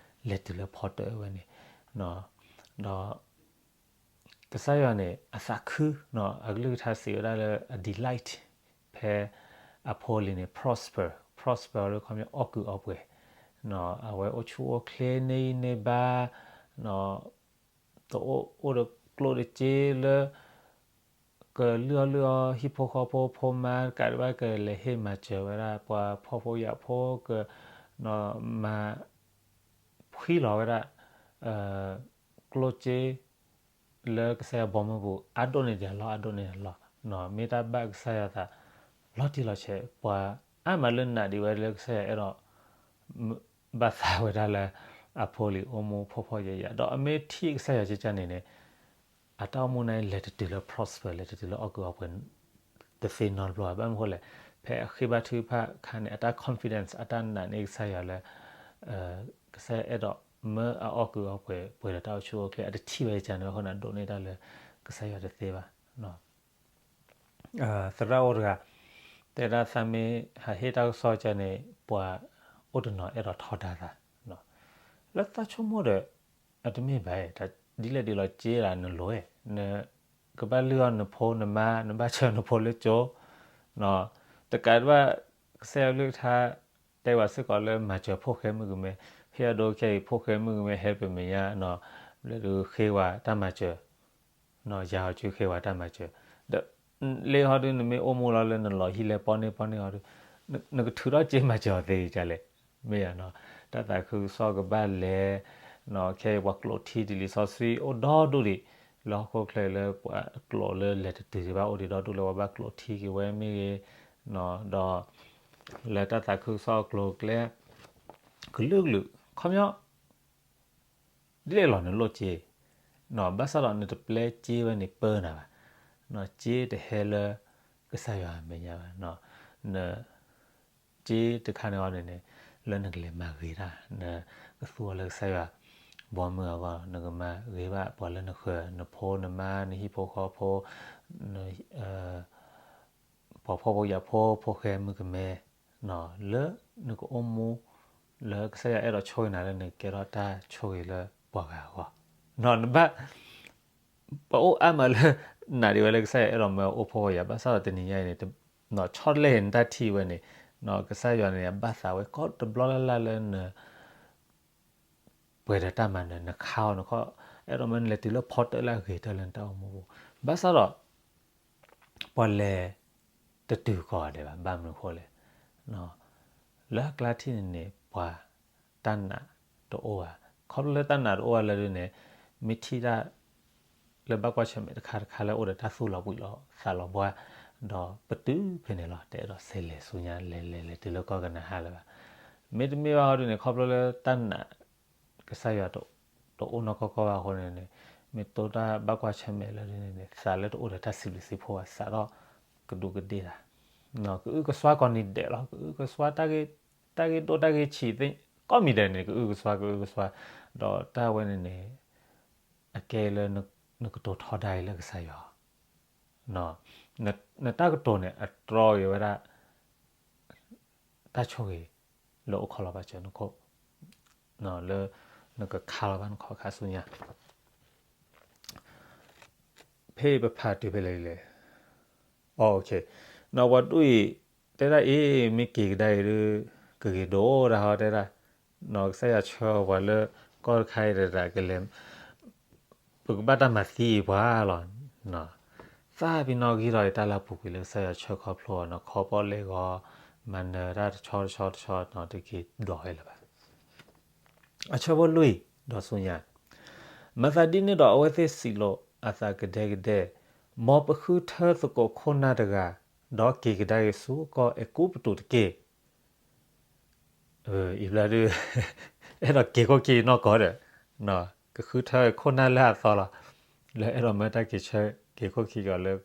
လဲၤတုၤလၢဖီတၢၣ်ဝဲန့ၣ် ဒီး ကစၢ်ယွၤန့ၣ် အသးခု အကလုၢ်ကထါစံးဝဲဒၣ်လၢအ delight ဖဲအဖိလံၤန့ၣ် prosper, prosper လၢခီပညီအီၣ်ကုာ်အီပှဲၤ အဝဲအိၣ်ဆူၣ်အိၣ်ချ့န့ၢ်ဂံၢ်န့ၢ်ဘါ တအိၣ်အိၣ်ဒီးကျိၣ်ဒီးစ့လၢ ကလုၢ်အီၣ်လုၢ်အီဟံၣ်ဖိဃီဖိ ဖိမါတကးဒံးဘၣ် ကလဲၤဟ့ၣ်မၤစၢၤဝဲဒၣ် ပှၤဖှီၣ်ဖိယာ်ဖိ က မၤ ဖှံလီၤဝဲဒၣ် ကျိၣ်စ့ လၢကစၢ်ယွၤဘီမုၢ်ပူၤ အါဒိၣ်န့ၢ်ဒံးအလီၢ် အါဒိၣ်န့ၢ်ဒံးအလီၢ် မ့ၢ်တၢ်ဘၣ်ကစၢ်ယွၤသး လီၤတံၢ်လီၤဆဲး ပှၤအါမးလၢနာ်ဒံးဝဲလၢကစၢ်ယွၤအဲၣ်ဒိး ဘၣ်သးဝဲဒၣ်လၢ အဖိလံၤအိၣ်မူဖှီၣ်ဖှီၣ်ယာ်ယာ် ဒီးအမ့ၢ်ထံၣ်ကစၢ်ယွၤကကန့ၣ်န့ၣ် အတၢ်အိၣ်မူန့ၣ် လဲၤတတုၤလၢ prosper လဲၤတတုၤလၢအီၣ်ကုာ်အီပှဲၤ တသ့နီတဘျီဘၣ်. ဘၣ်မနုၤအဃိလဲၣ်, ဖဲအဃ့ဘါထုကဖၣ်အခါန့ၣ် အတၢ် confidence အတၢ်နာ်န့ၢ်ကစၢ်ယွၤလၢ ကစၢ်ယွၤအဲၣ်ဒိးမၢအအီၣ်ကုာ်အီပှဲၤ ပှဲၤဒီးတၢ်အိၣ်ဆူၣ်အိၣ်ချ့ အတထံၣ်ဝဲကန့ၣ်အဃိန့ၣ် ဒိးန့ၢ်တၢ်လၢကစၢ်ယွၤတသ့ဘၣ်. သရၣ်အိၣ်တဂၤ တဲဒၣ်သးမ့ၢ်ဟးဟ့ၣ်တၢ်ကစီၣ်ကန့ၣ် ပှၤအိၣ်တနီၤအဲၣ်ဒိးထီဒါသး လၢသးဆိကမိၣ်ဒီး အတမ့ၢ်ဘၣ် ဒ်လဲၣ်ဒ်လဲၣ်စ့လၢနလိၤ နကဘၣ်လုၢ်အီၣ်နဖိနမါ နဘၣ်ဆှၢနဖိလၢကၠိ တကးဒံးဘၣ် ကစၢ်ယွၤကလုၢ်ကထါ တဲဝဲစ့ၢ်ကီးလၢမၤစၢၤဖိၣ်ဃဲမုၣ်ကမဲ ဖဲအဒိခဲအံၤ ဖိၣ်ဃဲမုၣ်ကမဲဟဲပမဲာ်ညါ ဘျဲၣ်ဒုးဃ့ဝဲတၢ်မၤစၢၤ ယၤအီၤစုဃ့ဝဲတၢ်မၤစၢၤ ဒီး လ့ဟီဒုး နမ့ၢ်အိၣ်မူလီၤလၢနလီၤဟံၣ်လဲၤပီၢ်န့ၢ်ပီၢ်န့ၢ်ဟီဒုး နကထုးထီၣ်စ့မၤစၢၤအီၤသ့ကလဲၣ် မ့ၢ်ယါနီၤ တၢ်သးခုကစီၣ်ကဘၣ်လဲၤ ခဲအံၤပှၤကျိးထံတလံၤစီဆှံအိၣ်ဒီဒူၣ်ဒံး လၢဟီၣ်ခိၣ်ချၢလၢပှၤကျိးလၢလဲၤတတုၤဒံးဘၣ်အိၣ်ဒံးဒီဒူၣ်လၢပှၤဘၣ်ကျိးထံက့ၤဝဲမ့ၢ်ဂ့ၤ ဒီး လၢတၢ်သးခုကစီၣ်အကျိၤအကျဲ ကလုာ်ကလုာ် ခီပညီ ဒ်လဲၣ်လီၤနလိၣ်စ့ ဘၣ်ဆၣ်ဒီးနတပျဲစ့ဝဲန့ၣ်ပၢနၤဘၣ် စ့တဟဲလၢ ကစၢ်ယွၤအမဲာ်ညါဘၣ် န စ့တခါန့ၣ်အီၤန့ၣ်န့ၣ် လၢနကလဲၤမၤဂ့ၤတၢ် နကသူအီၤလၢကစၢ်ယွၤ ဘီမုၢ်အဂီၢ် နကမၤဂ့ၤဘၣ်ပှၤလၢနဃၢၤ နဖိနမါ နဟံၣ်ဖိဃီဖိ ပှၤဖှီၣ်ဖိယာ်ဖိ ဖိၣ်ဃဲမုၣ်ကမဲ လၢနကအိၣ်မူ လၢကစၢ်ယွၤအဲၣ်ဒိးဆိၣ်ဂ့ၤနၤလၢနကကဲထီၣ်တၢ်ဆိၣ်ဂ့ၤလၢပှၤဂၤအဂီၢ် နဘၣ် ပအိၣ်အါမးလၢ နာ်ဒံးဝဲလၢကစၢ်ယွၤအဲၣ်ဒိးမၢအိၣ်ဖှီၣ်ဖိယာ် ဘၣ်ဆၣ်ဒီးတနံၤညါအံၤန့ၣ် ဆီတလဲနတၢ်ထံၣ်ဝဲန့ၣ် ကစၢ်ယွၤန့ၣ် အဘၣ်သးဝဲကိးတဘျီလၢ်လၢ်လၢန ပှဲၤဒီးတၢ်မၤနၢၤ နခါအီၤနခီၣ် အဲၣ်ဒိးမၢနလဲၤတုၤလၢဖီတၢၣ်လၢအဂ့ၤတၢၢ်လၢနတၢ်အိၣ်မူပူၤ ဘၣ်ဆၣ်ဒီး ပှၤလဲၤတတုၤကိးဂၤဒဲးဘၣ် ဘၣ်မနုၤအဃိလဲၣ် လၢအကျါထံၣ်န့ၣ်န့ၣ် ပှၤတၢ်နာ်တအိၣ်ဘၣ် ခီဖျိလၢတၢ်နာ်တအိၣ်ဘၣ်လၢဒ်န့ၣ် မ့ၢ်ထံၣ်တၢ် လၢဘၣ်ကွၢ်ဆၢၣ်မဲာ်တခါတခါလၢအိၣ်ဒီးတၢ်သူၣ်လီၤဘှံးလီၤသးလီၤဘှါ ဒီးပတုၤဖဲန့ၣ်လီၤ. တအဲၣ်ဒိးဆဲးလဲၤဆူညါ လဲၤလဲၤလဲၤတုၤလၢကီၢ်ကနၤအၣ်လၢၤဘၣ်. မ့တမ့ၢ်ဘၣ်ဟီဒုန့ၣ် ခီဖျိလၢတၢ်နာ်ကစၢ်ယွၤ တအိၣ်နီၢ်ကီၢ်ကီၢ်ဘၣ်အဃိန့ၣ်န့ၣ်, မ့ၢ်တိၢ်တၢ်ဘၣ်ကွၢ်ဆၢၣ်မဲာ်လၢဒ်န့ၣ်န့ၣ် သးလၢတအိၣ်ဒီးတၢ်စံးဘျုးစံးဖှိၣ်ဘၣ်, သးထီၣ်ကဒူးကဒ့ၣ်တၢ်, ကအုကစွါကိးနံၤဒဲးလီၤ. ကအုကစွါ တၢ်ဂ့ၢ်ဒိၣ်တၢ်ဂ့ၢ်ဆံးသ့ၣ် ကိးမံၤဒဲးန့ၣ် ကအုကစွါ ကအုကစွါ, ဒီးတၢ်ဝဲန့ၣ်န့ၣ် အကဲလၢနကတိၤထီဒါအံၤလၢကစၢ်ယွၤ, နတၢ်ကတိၤန့ၣ် အတြီက့ၤဝဲဒၣ် တၢ်ဆိၣ်ဂ့ၤလၢအိၣ်ခိးလီၤဘၣ်စၢၤနခိၣ်, လၢနကခါလီၤဘၣ်နခီၣ်ခါဆူညါ. ဖဲအံၤပဖးတုၤဖဲလဲၣ်လဲၣ်, အ ပှၤဒူၣ်အံၤ တဲဒၣ်အ့ၣ် မ့ၢ်က့ၤကဒါအံၤဒုး ကဂ့ၤဒိၣ်ဒၣ်ဟီတဲဒၣ်, ကစၢ်ယွၤဆှၢပှၤလၢကီၢ်တခါအံၤတဒၣ်ကလဲၤ ပကဘၣ်တၢ်မၤသံအံၤပှၤလီၤ. သးပ့ၤနီၣ်ဂံၢ်ထီၣ်အံၤ တၢ်လၢအပူၤကွံာ်လၢကစၢ်ယွၤဆှၢခီဖျိအီၤန့ၣ် ခီပီၣ်လဲၢ်ဂီၤ မၤနၢၤတၢ်တဆီတဆီတဆီန့ၣ် တက့ၤဒိးဝဲလၢၤဘၣ်. အဆၢဖိလွံၢ်ဒီးဆူညါ, မၤသးဒ်န့ၣ်ဒီးအဝဲသ့ၣ်စံးလီၤအသးကဒဲကဒဲ, မ်ပဃုထၢသကိးခိၣ်နၢ်တဂၤ, ဒီးက့ၤကဒါက့ၤဆူကီၢ်အဲၤကူပတူးတက့ၢ်. အံၤဘျီဒုး အဲၣ်ဒိးက့ၤခိၣ်ခံနီၢ်ကီၢ်ဒီး ကဃုထၢခိၣ်နၢ်လၢအသီလီၤ, လၢအဲၣ်ဒိးမၢတၢ်က့ၤဆၢက့ၤခိၣ်ခံကီးလၢ ကီၢ်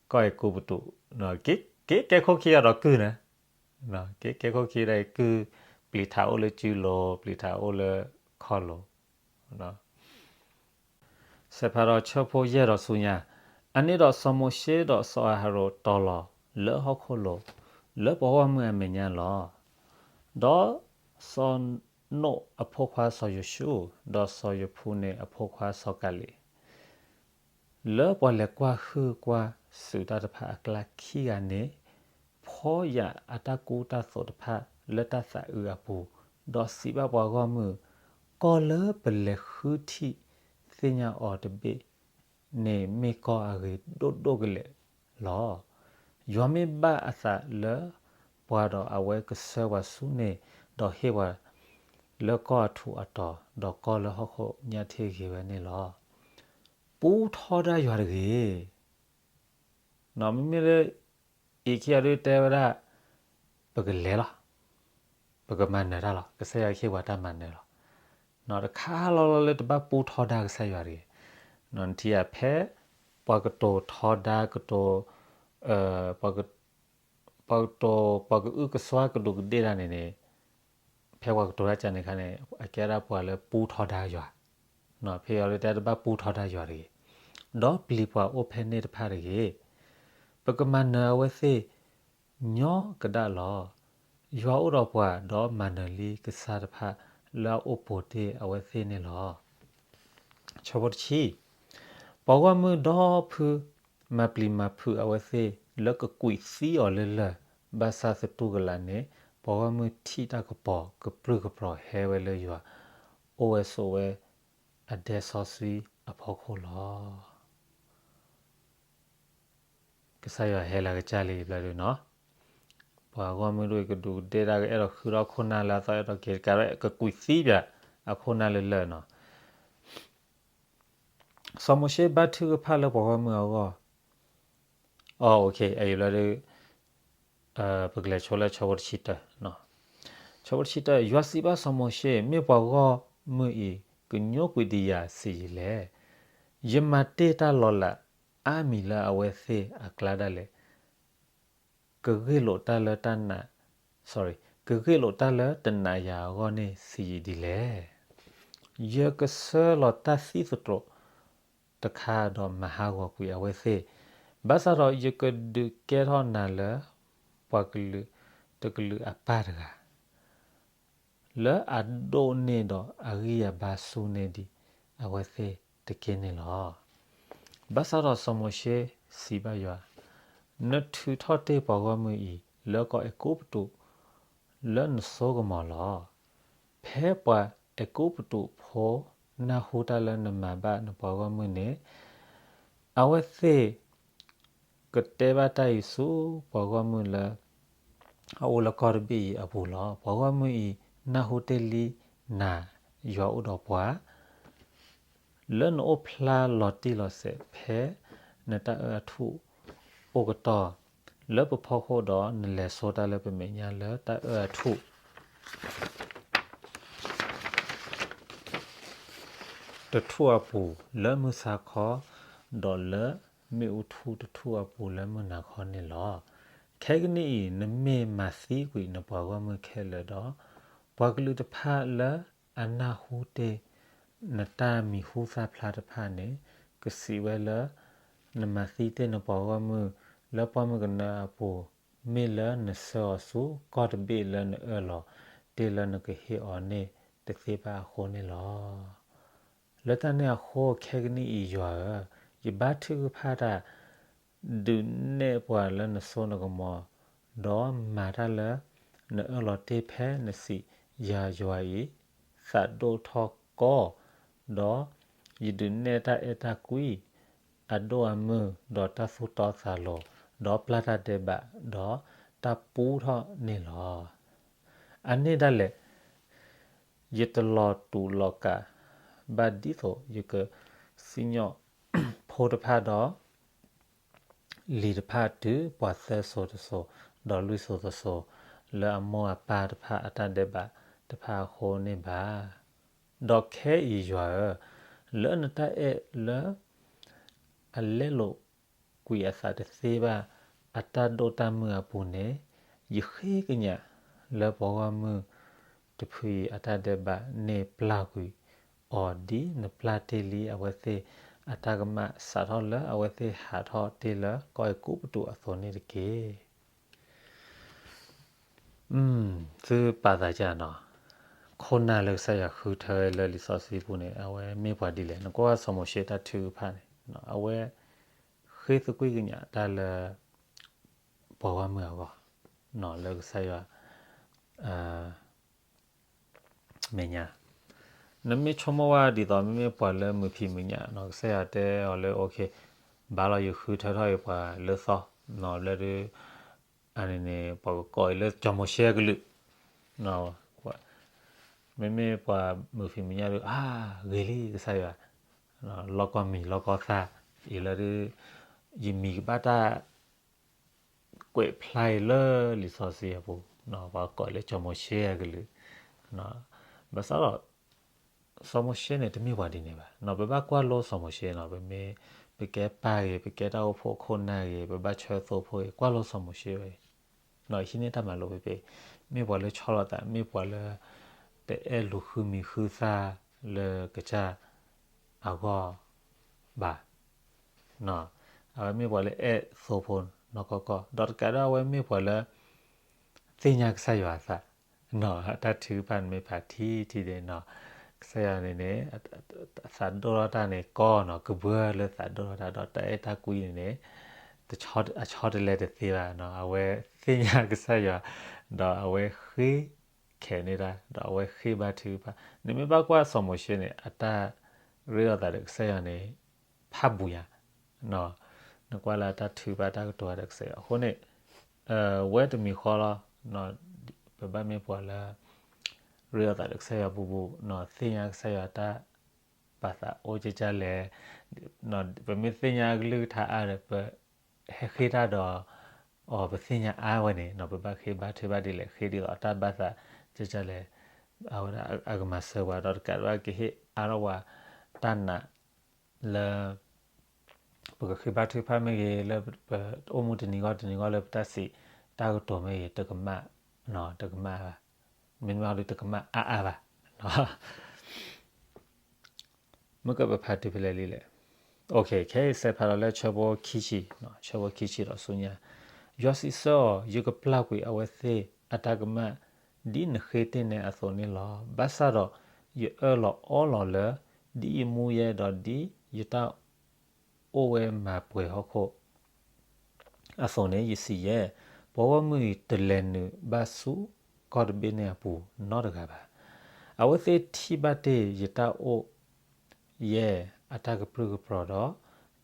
အဲၤကူပတူး, က့ၤကဲခိၣ်ခံအီၤဒီးကုၢ်န့ၣ်, က့ၤကဲခိၣ်ခံဒီးကုၢ်, ပျံၤထးအိၣ်လၢစုလိၤ ပျံၤထးအိၣ်လၢခီၣ်လိၤ စဲးဖးဒီးဆၢဖိယဲၢ်ဒီးဆူညါ, အန့ၣ်ဒီးစီၤမိၤၡ့ဒီးစီၤအၤဟရိၣ်တီၤလီၤလၢဟီၣ်ခိၣ်လိၤ လၢပှၤဂီၢ်မုၢ်အမဲာ်ညါလီၤ. ဒီးစီၤနိၣ်အဖိခွါစီၤယိၤၡူး, ဒီးစီၤယိၤဖူန့ၣ်အဖိခွါစီၤကၤလံး လၢပှၤလဲၤကွၢ်ဟုၣ်ကွၢ်စူၤတၢ်တဖၣ်အကျါခံဂၤန့ၣ်, ဖီယာ်အတၢ်ကူတၢ်သိးတဖၣ်လၢတၢ်သးအုးအပူၤ, ဒီးစံးဘၣ်ပှၤဂီၢ်မုၢ်, ကီၢ်လၢပလဲၤဃုထံၣ်သ့ၣ်ညါအီၤတဘ့ၣ်န့ၣ် မ့ၢ်ကီၢ်အဂ့ၤဒိၣ်ဒိၣ်ကလဲာ်လီၤ. ယွၤမ့ၢ်ဘၣ်အသးလၢပှၤဒီး အဝဲကဆှၢပှၤဆူန့ၣ်, ဒီးဟ့ၣ်ပှၤလၢကီၢ်အထူးအတီၤ, ဒီးကီၢ်လၢဟီၣ်ခိၣ်ညါထ့ၣ်ဂ့ၤဝဲန့ၣ်လီၤ. ပူထီဒါယွၤတဂ့ၤ. မ့မ့ၢ်လၢ အံၤခံဂၤဒုးတဲဝဲဒၣ် ပကလဲၤလီၤ, ပကမၤနၢၤတၢ်လီၤ, ကစၢ်ယွၤဟ့ၣ်ပှၤတၢ်မၤနၢၤလီၤ. တခါလီၤလီၤလၢတဘၣ်ပူထီဒါကစၢ်ယွၤတဂ့ၤ. နထံၣ်ဧါ ဖဲပှၤကတိၤထီဒါကတိၤ ပှၤကတိၤ ပှၤကအုကစွါကဒူးကဒ့ၣ်တၢ်န့ၣ်န့ၣ်, ဖဲပှၤကတိၤတၢ်ကန့ၣ်ခါန့ၣ် အကဲဒၣ်ပှၤလၢပူထီဒါယွၤ, ဖဲအံၤလၢတဲတဘၣ်ပူထီဒါယွၤတဂ့ၤ, ဒီးပျံၤပှၤအိၣ်ဖဲန့ၣ်တဖၣ်တဂ့ၤ. ပကမၤနၢၤအဝဲသ့ၣ်ညီကဒၣ်လီၤ. ယွၤအိၣ်ဒီးပှၤ ဒီးမၤနၢၤလံကစၢ်တဖၣ်လၢအအိၣ်ပိာ်တ့ၢ်အဝဲသ့ၣ်န့ၣ်လီၤ. ဆၢဖိတဆံ, ပှၤဂီၢ်မုၢ်ဒီဖု မၤပျံၤမၤဖုးအဝဲသ့ၣ် လၢကကွံာ်သံအီၤလၢလၢၢ်, ဘၣ်ဆၣ်သတူၢ်ကလာ်န့ၣ် ပှၤဂီၢ်မုၢ်ထံၣ်တၢ်ကပီၤ ကပြုၢ်ကပြီၤဟဲဝဲလၢယွၤ အိၣ်ဝဲဆိးဝဲအဒဲစီဆှံအဖီခိၣ်လီၤ. ကစၢ်ယွၤဟဲလၢကစၢ်လံဘျီဒုးနီၤ, ပှၤဂီၢ်မုၢ်ဒိၣ်အံၤကဒူးကဒ့ၣ်တၢ် ကအဲၣ်ဒိးဃုထီၣ်ခိၣ်နၢ်လၢအသီ အဲၣ်ဒိးက့ၤတကးရဲၣ် ကကွံာ်သံပၠးအခိၣ်နၢ်လၢလၢၢ်နီၤ. စီၤမိၤၡ့ဘါထုကဖၣ်လၢပှၤဂီၢ်မုၢ်အဂီၢ်, အ အံၤဘျီဒုး ပကလဲၤဆိလၢဆၢဖိတဆံတၢ, ဆၢဖိတဆံတၢ, ယွၤစံးဘၣ်စီၤမိၤၡ့, မ့ၢ်ပှၤဂီၢ်မုၢ်အံၤ ကညိကွံာ်ဒံးယၤဆံးယံာ်လဲၣ်. ယမၤတ့ၢ်တၢ်လီၤလးအါမံၤလၢအဝဲသ့ၣ်အကျါဒၣ်လဲာ်, ကဂ့ၢ်လိာ်တၢ်လၢတၢ်နာ်, ကဂ့ၢ်လိာ်တၢ်လၢတနာ်ယၤအဂီၢ်န့ၣ်ဆံးယံာ်ဒ်လဲၣ်. ယကဆှၢလီၤတၢ်သံသတြိာ်တခါ ဒီးမၤဟးဂီၤကွံာ်အဝဲသ့ၣ်, ဘၣ်ဆၣ်ဒီးယကဒုးကဲထီၣ်နၤလၢ ပှၤကလုာ်တကလုာ်အပၢ်တဂၤ လၢအဒိးန့ၢ်ဒီးအဂံၢ်အဘါဆူန့ၢ်ဒံးအဝဲသ့ၣ်တက့ၢ်န့ၣ်လီၤ. ဘၣ်ဆၣ်ဒီးစီၤမိၤၡ့စံးဘၣ်ယွၤ, နထုးထီၣ်တ့ၢ်ပှၤဂီၢ်မုၢ်အံၤ လၢကီၢ်အဲၤကူပတူး လၢနစိကမီၤလီၤ. ဖဲပှၤအဲၤကူပတူးဖိနၢ်ဟူတၢ်လၢနမၤဘၣ်နပှၤဂီၢ်မုၢ်န့ၣ်, အဝဲသ့ၣ်ကတဲဘၣ်တၢ်အံၤဆူပှၤဂီၢ်မုၢ်လၢ အအိၣ်လၢကီၢ်တဘ့ၣ်အံၤအပူၤလီၤ. ပှၤဂီၢ်မုၢ်အံၤနၢ်ဟူတ့ၢ်လံနၤ, ယွၤအိၣ်ဒီးပှၤ လၢနအိၣ်ဖျါလီၤတံၢ်လီၤဆဲး ဖဲနတၢ်အၢအထူၣ် အိၣ်ကတီၢ်လၢပဖီခိၣ်ဒီး နလဲၤဆိတၢ်လၢပမဲာ်ညါလၢတၢ်အၢအထူၣ် တထူၣ်အပူၤလၢမုၢ်ဆါခီ, ဒီးလၢမ့ၣ်အူထူၣ်တထူၣ်အပူၤလၢမုၢ်နၤခီန့ၣ်လီၤ. ခဲကနံၣ်အံၤ နမ့ၢ်မၤသံကွံာ်နပှၤဂီၢ်မုၢ်ခဲလၢာ်ဒီး, ပှၤကလုာ်တဖၣ်လၢအနၢ်ဟူတ့ၢ် နတၢ်မံၤဟူသၣ်ဖျါတဖၣ်န့ၣ် ကစံးဝဲလၢ နမၤသံတ့ၢ်နပှၤဂီၢ်မုၢ်လၢပှၢ်မုၢ်ကနၢအပူၤ, မ့ၢ်လၢနဆှၢအီၤဆူကီၢ်တဘ့ၣ်လၢနအၢၣ်လီၤတ့ၢ်လၢနကဟ့ၣ်အီၤန့ၣ်တသ့ဘၣ်အဃိန့ၣ်လီၤ. လၢတၢ်န့ၣ်အဃိ ခဲကနံၣ်အံၤယွၤဧၢ, ယဘါထုကဖၣ်တၢ် ဒုးနဲၣ်ပှၤလၢနစိနကမီၤ, ဒီးမၤတၢ်လၢနအၢၣ်လီၤတ့ၢ်ဖဲနစံးယၤယွၤအံၤ သးဒိၣ်ထီၣ်ကီ, ဒီးယဒုးနဲၣ်တၢ်အဲၣ်တၢ်ကွံ, အဒိၣ်အမုၢ်, ဒီးတၢ်သူၣ်တီသးလိၤ, ဒီးပျၢ်တၢ်ဒဲးဘး, ဒီးတၢ်ပူထီၣ်န့ၣ်လီၤ. အန့ၣ်ဒၣ်လဲာ် ယတလီၤတူာ်လီၤကာ်ဘၣ်ဒ်သိးယကစံၣ်ညီၣ်ဖိတဖၣ်ဒီး လံၤတဖၣ်တုၤပှၤသၢစိၤတစိၤ, ဒီးလွံၢ်စိၤတစိၤ, လၢအမိၢ်အပၢ်တဖၣ်အတၢ်ဒဲးဘးတဖၣ်အဃိန့ၣ်ဘၣ်. ဒီးခဲအံၤယွၤဧၢ, လၢနတၢ်အဲၣ်လၢ အလဲလိာ်ကွံာ်အသးတသ့ဘၣ် အတၢ်ဒိၣ်တၢ်မုၢ်အပူၤန့ၣ်, ယဃ့ကညးလၢပှၤဂီၢ်မုၢ်တဖုအံၤအတၢ်ဒဲးဘးန့ၣ် ပျၢ်ကွံာ်အီၤဒ်နပျၢ်တ့ၢ်လံအဝဲသ့ၣ်အတၢ်ကမၣ် စးထီၣ်လၢအဝဲသ့ၣ်ဟးထီၣ်တ့ၢ်လၢကီၢ်အဲၤကူပတူးအသိးန့ၣ်တက့ၢ်. သုပာ်သးကၢ်နီၤ, ခိၣ်နၢ်လၢကစၢ်ယွၤဃုထၢလၢလံာ်စီဆှံပူၤန့ၣ် အဝဲမ့ၢ်ပှၤဒ်လဲၣ်. နကွၢ်စီၤမိၤၡ့တၢ်ထုကဖၣ်န့ၣ် အဝဲဃ့သကွံၢ်ကညးတၢ်လၢ ပှၤဂီၢ်မုၢ်အဂီၢ် လၢကစၢ်ယွၤ မဲာ်ညါ, နမ့ၢ်ဆိကမိၣ်ဝဲဒ်သိး မ့မ့ၢ်ပှၤလၢမုာ်ဖံးမုာ်ညၣ်နီၤ ကစၢ်ယွၤတဲအီၤလၢ ဘၣ်လီၤ ယဃုထၢထီၣ်အံၤပှၤလၢသီ, ဘျီဒုး အန့ၣ်န့ၣ် ပှၤကကိးအံၤလၢစီၤမိၤၡ့အကလုာ်, မ့မ့ၢ်ပှၤမုာ်ဖံးမုာ်ညၣ်ဒုး အါ ဂ့ၤလံကစၢ်ယွၤ, လီၢ်ကီၢ်မံၤလီၢ်ကီၢ်သၣ်အံၤလၢဒုး ယမံၤကဘၣ်တၢ် ကွဲးဖျါအံၤလၢလံာ်စီဆှံအပူၤ, ပှၤကိးလၢစီၤမိၤၡ့အကလုာ်, ဘၣ်ဆၣ်ဒီး စီၤမိၤၡ့န့ၣ် တမ့ၢ်ပှၤဒ်န့ၣ်ဘၣ်. ပဘၣ်ကွၢ်လိစီၤမိၤၡ့နီၤ, ပမ့ၢ် ပကဲပၢ်ဂ့ၤ, ပကဲတၢ်အိၣ်ဖှိၣ်ခိၣ်နၢ်ဂ့ၤ, ပဘၣ်ဆၢသိဖိဂ့ၤ, ကွၢ်လိစီၤမိၤၡ့ဝဲ, ဟံးန့ၢ်တၢ်မၤလိဖဲဖဲ, မ့ၢ်ပှၤလၢဆီၣ်လီၤသး, မ့ၢ်ပှၤလၢ တအဲၣ်လူၤဃုမံၤဃုသၣ်လၢကစၢ်အဂီၢ်ဘၣ်. အဝဲမ့ၢ်ပှၤလၢအဲၣ်သိဖိနီၢ်ကီၢ်ကီၢ်, ဒီးတကးဒီးအဝဲမ့ၢ်ပှၤလၢ သ့ၣ်ညါကစၢ်ယွၤအသး, တၢ်ထုကဖၣ်န့ၣ်မ့ၢ်ဖးထံထံဒဲးနီၤ, ကစၢ်ယွၤန့ၣ်န့ၣ် သးဒိၣ်ထီၣ်တၢ်န့ၣ်ကီနီၤ, ကဘှၢလၢသးဒိၣ်ထီၣ်တၢ်ဒီးတၢ်အဲၣ်တၢ်ကွံန့ၣ်န့ၣ် အဆီတလဲတသ့ဘၣ်နီၤ, အဝဲသ့ၣ်ညါကစၢ်ယွၤ, ဒီးအဝဲဃ့ခဲန့ၢ်တၢ်, ဒီးအဝဲဃ့ဘါထုကဖၣ်, နမ့ၢ်ဘၣ်ကွၢ်စီၤမိၤၡ့န့ၣ် အတၢ်ရ့လိာ်သးဒီးကစၢ်ယွၤန့ၣ် ဖးဘူးယၤ နကွၢ်လၢတၢ်ထုကဖၣ်တၢ်ကတိၤတၢ်ဒီးကစၢ်ယွၤအဃိန့ၣ်, ဝဲတမံၤဃီလီၤ, ပဘၣ်မ့ၢ်ပှၤလၢ ရ့လိာ်သးဒီးကစၢ်ယွၤဘူးဘူး, သ့ၣ်ညါကစၢ်ယွၤတၢ်ဘၣ်သးအိၣ်ကကၢ်လဲၣ်, ပမ့ၢ်သ့ၣ်ညါအကလုၢ်ကထါအါဒီး ပဟဲဃ့တၢ်ဒီး အီၤပသ့ၣ်ညါအါဝဲန့ၣ် ပဘၣ်ဃ့ဘါထုကဖၣ်ဒ်လဲၣ်, ဃ့ဒ်သိးအတၢ်ဘၣ်သးကကၢ်လဲၣ်, အဝဲဒၣ်အကမၤစၢၤပှၤဒီးတကးဒံးဘၣ်ကဟ့ၣ်အါထီၣ်ပှၤတၢ်နာ်လၢ ပကဃ့ဘါထုကဖၣ်မ့ၢ်ဂ့ၤ, လၢပအိၣ်မူတနံၤဂီၢ်တနံၤဂီၢ်လၢပတၢ်စံးတၢ်ကတိၤမ့ၢ်ဂ့ၤ, တကမၣ်, တကမၣ်ဘၣ်, မ့တမ့ၢ်ဒီးတကမၣ်အါအါဘၣ်. မ့ၢ်ကပဖးတုၤဖဲလဲၣ်လံလဲၣ်. ခဲအံၤစဲးဖးလီၤလၢဆၢဖိခံဆံ, ဆၢဖိခံဆံဒီးဆူညါ, ယွၤစံးဆၢအီၤ, ယကပျၢ်ကွံာ်အဝဲသ့ၣ်အတၢ်ကမၣ် ဒ်နဃ့တ့ၢ်နဲအသိးန့ၣ်လီၤ. ဘၣ်ဆၣ်ဒီး ယအၢၣ်လီၤအီလီၤလၢ ဒ်ယမူယဲဒီးဒ်ယတၢ် အိၣ်ဝဲမၤပှဲၤဟီၣ်ခိၣ် အသိးန့ၣ် ယစံးယဲ, ပှၤဂီၢ်မုၢ်အံၤတလဲၤနုာ်ဘၣ်ဆူကီၢ်တဘ့ၣ်န့ၣ်အပူၤနီတဂၤဘၣ်. အဝဲသ့ၣ်ထံၣ်ဘၣ်တ့ၢ်ယတၢ်အိၣ်ယဲၢ်အတၢ်ကပြုၢ်ကပြီၤဒီး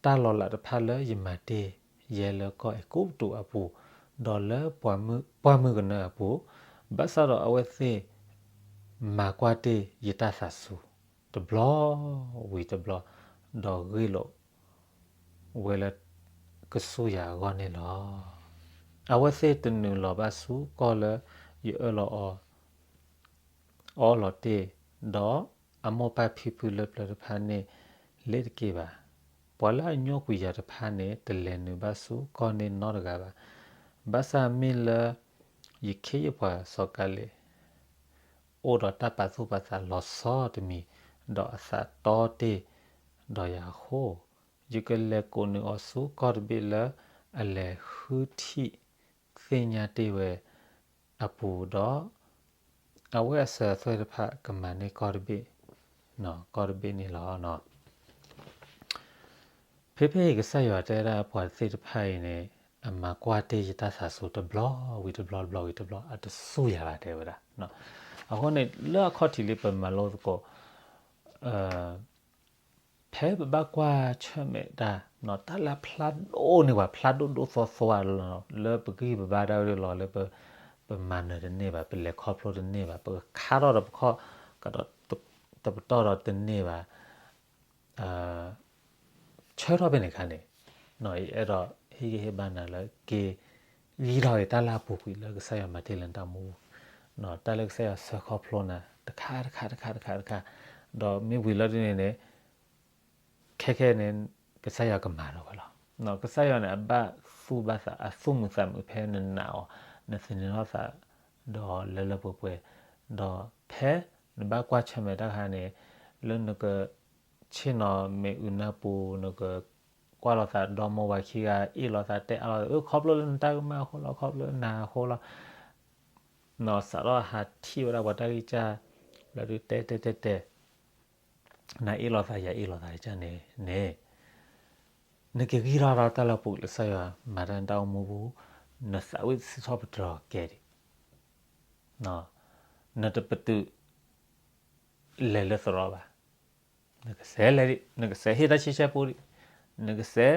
တၢ်လီၤလးတဖၣ်လၢယမၤတ့ၢ်ယဲလၢကီၢ်အဲၤကူပတူးအပူၤ, ဒီးလၢပှၢ်မုၢ်ကနၢအပူၤ, ဘၣ်ဆၣ်ဒီးအဝဲသ့ၣ်မၤကွၢ်တ့ၢ်ယတၢ်သးစူၤ တဘျီဝံၤတဘျီ, ဒီးဂ့ၢ်လိာ်ဝဲလၢ ကစူၢ်ယၤအဂီၢ်န့ၣ်လီၤ. အဝဲသ့ၣ်တနုာ်လီၤဘၣ်ဆူကီၢ်လၢယအၢၣ်လီၤအီၤ အီလီၤတ့ၢ်, ဒီးအမိၢ်ပၢ်ဖံဖုလၢပျၢၤတဖၣ်န့ၣ် လ့ၤတက့ၢ်ဘၣ်. ပှၤလၢအညိကွံာ်ယၤတဖၣ်န့ၣ် တလဲၤနုာ်ဘၣ်ဆူကီၢ်န့ၣ်နီတဂၤဘၣ်. ဘၣ်ဆၣ်မ့ၢ်လၢ ယခ့ယပှၤစီၤကၤလ့း အိၣ်ဒီးတၢ်ပာ်သူၣ်ပာ်သးလီၤဆီတမံၤ, ဒီးအသးတီတ့ၢ်ဒီးယၤအဃိ, ယကလဲၤကိးနုာ်အီၤဆူကီၢ်တဘ့ၣ်လၢအလဲၤဃုထံၣ်သ့ၣ်ညါတ့ၢ်ဝဲအပူၤဒီး အဝဲအစၢၤအသွဲၣ်တဖၣ်ကမၤန့ၢ်ကီၢ်တဘ့ၣ်, ကီၢ်တဘ့ၣ်န့ၣ်လီၤ. ဖဲဖဲအံၤကစၢ်ယွၤတဲဒၣ်ပှၤသ့ၣ်တဖၣ်အံၤန့ၣ် အမၤကွၢ်တ့ၢ်ယတၢ်သးစူၤတဘျီဝံၤတဘျီ တဘျီဝံၤတဘျီ အတစူၢ်ယၤဘၣ်တဲဝဲဒၣ်. အဃိန့ၣ် လၢအခီၣ်ထံးလံပမၤလိသကိး ဖဲပဘၣ်ကွၢ်ဆၢၣ်မဲာ်တၢ် တၢ်လၢဖျါဒိၣ်န့ၢ်ပှၤ ဖျါဒိၣ်ဒိၣ်သွီသွီလီၤ လၢပဂံၢ်ပဘါတၢ်ဝဲဒၣ်လီၤ လၢပမၤနၢၤတန့ၢ်ဘၣ် ပလဲၤခီဖျိတန့ၢ်ဘၣ် ပကခါထီၣ်ဒီးပခီၣ်ကဒီး တပတီၢ်ဒီးတန့ၢ်ဘၣ် ဆၢထီၣ်ဖဲန့ၣ်အခါန့ၣ် ယအဲၣ်ဒိးဟ့ၣ်ဂံၢ်ဟ့ၣ်ဘါနၤလၢက့ၤ ဂံၢ်ထီၣ်က့ၤတၢ်လၢအပူၤကွံာ်လၢကစၢ်ယွၤမၤတ့ၢ်လၢနတၢ်အိၣ်မူပူၤ, တၢ်လၢကစၢ်ယွၤဆှၢခီဖျိနၤ တခါတခါတခါတခါတခါ, ဒီးမ့ၢ်ဝံၤလီၤဒ်န့ၣ်န့ၣ် ခဲခဲန့ၣ် ကစၢ်ယွၤကမၤလီၤဝဲလီၤ. ကစၢ်ယွၤန့ၣ် အဘၣ်သူၣ်ဘၣ်သး အသူၣ်မုာ်သးမုာ်ဖဲနနာ်အီၤ နသန့ၤထီၣ်သး ဒီးလၢလၢပှဲၤပှဲၤ, ဒီးဖဲနဘၣ်ကွၢ်ဆၢၣ်မဲာ်တၢ်ခါန့ၣ် လၢနက ဆ့ၣ်နီၤမ့ၣ်အူနၢ်ပူၤ နကကွၢ်လိာ်သးဒီမိၢ်ဝၤခံဂၤ အ့ၣ်လိာ်သးတဲအါလိာ်သး ခီဖျိလၢနတၢ်ကမၣ်အဃိလီၤ ခီဖျိလၢနၤအဃိလီၤ, စးထီၣ်ဟးထံၣ်ဝဲဒၣ်ပှၤတၢ်ဂံၢ်စၢ် လၢဒုးတဲတဲတဲတဲ နၤအ့ၣ်လိာ်သး ယၤအ့ၣ်လိာ်သးန့ၣ်န့ၣ် နကဂံၢ်ထီၣ်ဒီးတၢ်လၢအပူၤလၢကစၢ်ယွၤမၤတၢ်နတၢ်အိၣ်မူပူၤ, နသးဝံၣ်စံးထီၣ်ပတြၢၤကဲဒံး, နတပတုာ် လဲၤလၢသရိာ်ဘၣ်, နကစဲးလဲၤဒံး နကစဲးဟ့ၣ်တၢ်ဆံဆဲပူဒံး, နကစဲး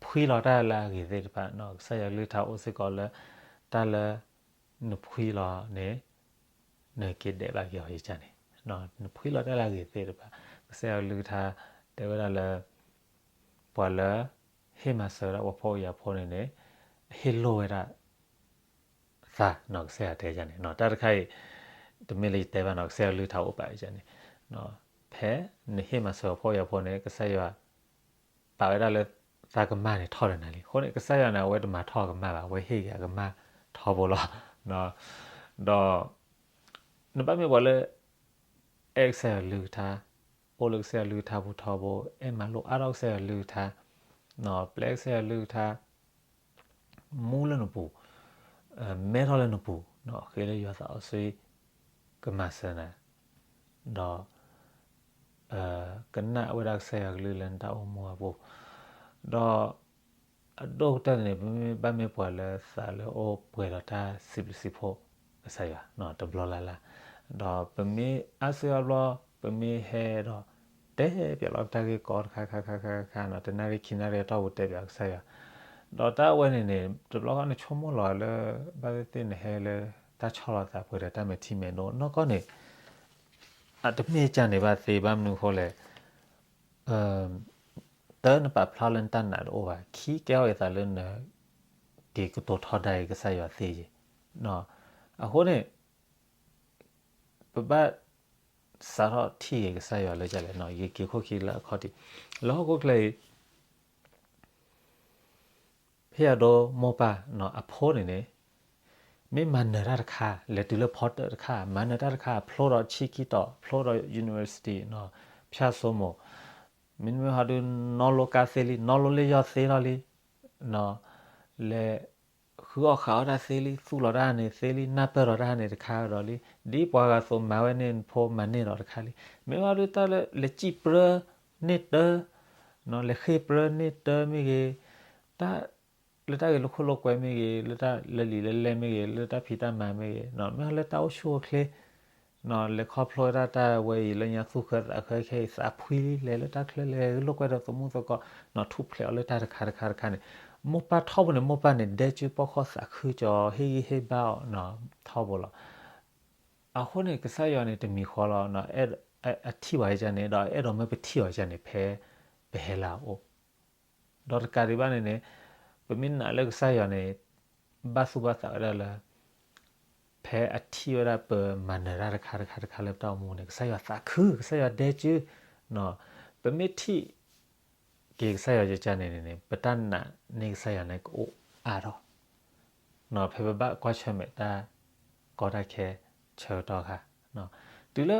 ဖှံလီၤတၢ်လၢအဂ့ၤသ့ၣ်တဖၣ်, ကစၢ်ယွၤကလုၢ်ကထါအိၣ်စ့ၢ်ကီးလၢ တၢ်လၢ နဖှံလီၤန့ၣ် နက့ၤဒဲးဘၣ်က့ၤအီၤယကန့ၣ်, နဖှံလီၤတၢ်လၢအဂ့ၤသ့ၣ်တဖၣ်, ကစၢ်ယွၤကလုၢ်ကထါ တဲဝဲဒၣ်လၢ ပှၤလၢ ဟ့ၣ်မၤစၢၤဝဲဒၣ်ပှၤဖှီၣ်ယာ်ဖိန့ၣ်န့ၣ် ဟ့ၣ်လိၣ်ဝဲဒၣ် သး ကစၢ်ယွၤတဲန့ၣ်, တၢ်တခါအံၤ တမ့ၢ်လၢယတဲဘၣ်နီၤ ကစၢ်ယွၤကလုၢ်ကထါအိၣ်ပာ်ယန့ၣ်, ဖဲနဟ့ၣ်မၤစၢၤဖှီၣ်ယာ်ဖိန့ၣ် ကစၢ်ယွၤ ပာ်ဝဲဒၣ်လၢ သးကမၣ်န့ၣ်ထီၣ်ဒီးနၤလံ, အဃိန့ၣ် ကစၢ်ယွၤန့ၣ် အဝဲတမၤထီၣ်အကမၣ်ဘၣ်, အဝဲဟ့ၣ်က့ၤအကမၣ်ထီဘိလီၤ, ဒီး နဘၣ်မ့ၢ်ပှၤလၢ အဲၣ်ကစၢ်ယွၤကလုၢ်ကထါ, အိၣ်လၢကစၢ်ယွၤကလုၢ်ကထါပူၤထီဘိ, အဲၣ်မၤလိအါထီၣ်ကစၢ်ယွၤကလုၢ်ကထါ, ပျဲကစၢ်ယွၤကလုၢ်ကထါ မူလၢနပူၤ, မဲထီၣ်လၢနပူၤ, ဃ့လၢယွၤသးစီဆှံ ကမၤစၢၤနၤ, ဒီး ကနၣ်ဝဲဒၣ်ကစၢ်ယွၤကလုၢ်လၢနတၢ်အိၣ်မူအပူၤ, ဒီး အဒိၣ်ကတၢၢ်န့ၣ် ပမ့ၢ်ဘၣ်မ့ၢ်ပှၤလၢသးလၢအိၣ်ပှဲၤဒီးတၢ်စံးဘျုးစံးဖှိၣ် ကစၢ်ယွၤ တဘျီလၢ်လၢ်, ဒီးပမ့ၢ်အါစုအါဘျီ ပမ့ၢ်ဟဲဒီး တဲပၠးလီၤပတၢ်ဂ့ၢ်ကီတခါခါခါခါခါနီၤ, တနၣ်ရံၣ်ခံနၣ်ရံၣ်အတီၢ်ပူၤတဲပၠးကစၢ်ယွၤ, ဒီးတၢ်အဝဲန့ၣ်န့ၣ် တဘျီဃီနဆိကမိၣ်လီၤလၢ ဘၣ်သ့ၣ်သ့ၣ်နဟဲလၢ တၢ်ဆီၣ်လီၤသးပှဲၤဒီးတၢ်မဲာ်ထံမဲာ်နိ နီၢ်ကီၢ်န့ၣ် အတမ့ၢ်ကန့ၣ်ဘၣ်သ့ဘၣ်မနုၤအဃိလဲၣ် တၢ်နပာ်ဖျါလၢနတၢ်နာ်တအိၣ်ဘၣ်, ခံကဲထီၣ်အသးလၢန က့ၤကတိၤထီဒါက့ၤကစၢ်ယွၤသ့ယ့ၤ, အဃိန့ၣ် ပဘၣ် စးထီၣ်ထံၣ်က့ၤကစၢ်ယွၤလၢကလဲၣ်, ယက့ၤခိၣ်ခံလၢအခီၣ်ထံး, လၢဟီၣ်ခိၣ်ချၢအံၤ ဖဲအဒိမိၢ်ပၢ်အဖိန့ၣ်န့ၣ် မ့ၢ်မၤနၢၤတၢ်တခါ လဲၤတုၤလၢဖီတၢၣ်တခါ မၤနၢၤတၢ်တခါ ဖျိဒီးဆံခံတီၤ ဖျိဒီး university ဖၠၣ်စိမိၤ, မ့မ့ၢ်ဟီဒုး နီၣ်လိကါသ့လံ နီၣ်လိလၢယီၢ်သ့ထီၣ်လံ, လဲၤဃုအီၣ်ဃးအီၣ်တၢ်သ့လံ သူၣ်လီၤတၢ်န့ၣ်သ့လံ နၢ်ပၢၢ်ဒီးတၢ်န့ၣ်တခါဒီးလံ, ဒ်ပှၤဂၤသိးမၤဝဲန့ၣ်နဖိမၤန့ၢ်ဒီးတခါလံ, မ့ၢ်ဟီဒုးတၢ်လၢလဲၤစံၣ်ပြၢန့ၢ်တၢ လဲၤဃ့ၢ်ပြၢန့ၢ်တၢမ့ၢ်ဂ့ၤ, တၢ် လၢတၢ်ဂ့ၢ်လိာ်ခိၣ်လိာ်ကွဲမ့ၢ်ဂ့ၤ, လၢတၢ်လၢလံာ်လၢလဲၢ်မ့ၢ်ဂ့ၤ, လၢတၢ်ဖံးတၢ်မၤမ့ၢ်ဂ့ၤ, မ့ၢ်လၢတၢ်အိၣ်ဆူၣ်အိၣ်ချ့, လဲၤခီဖျိဝဲဒၣ်တၢ်ဝဲအံၤလၢညါသူၣ်ဃၢသးဃၢခဲအံၤ သးဖှံလံ လဲၤလၢတၢ်ချၢလဲၤလိာ်ကွဲဒီးသမူသကိး, ထူၣ်ဖျဲးအီၤလၢတၢ်တခါတခါတခါန့ၣ်, မိၢ်ပၢ်ထီဘိန့ၣ် မိၢ်ပၢ်န့ၣ် ဒဲကၠူပီၣ်ခီၣ်သးခုကၠီ ဟ့ၣ်ဂံၢ်ဟ့ၣ်ဘါအီၤ ထီဘိလီၤ. အဃိန့ၣ် ကစၢ်ယွၤန့ၣ် တမံၤဃီလီၤ အထံၣ်ဘၣ်ယကန့ၣ် ဒီးအဲၣ်ဒိးမၢပထံၣ်အီၤယကန့ၣ် ဖဲပဟဲလၢအအိၣ်, ဒီးတကးဒံးဘၣ်န့ၣ်န့ၣ် ပမ့ၢ်နာ်လၢကစၢ်ယွၤန့ၣ် ဘၣ်သူၣ်ဘၣ်သးဝဲဒၣ်လၢ ဖဲအထံၣ်ဝဲဒၣ်ပမၤနၢၤတၢ်တခါတခါတခါလၢပတၢ်အိၣ်မူန့ၣ် ကစၢ်ယွၤသးခု, ကစၢ်ယွၤဒဲကၠူ, ပမ့ၢ်ထံၣ်က့ၤကစၢ်ယွၤကကန့ၣ်န့ၣ် ပတၢ်နာ်န့ၢ်ကစၢ်ယွၤန့ၣ်ကအိၣ်အါထီၣ် ဖဲပဘၣ်ကွၢ်ဆၢၣ်မဲာ်တၢ်ကီတၢ်ခဲဆၢကတီၢ်အခါ, တုၤလၢ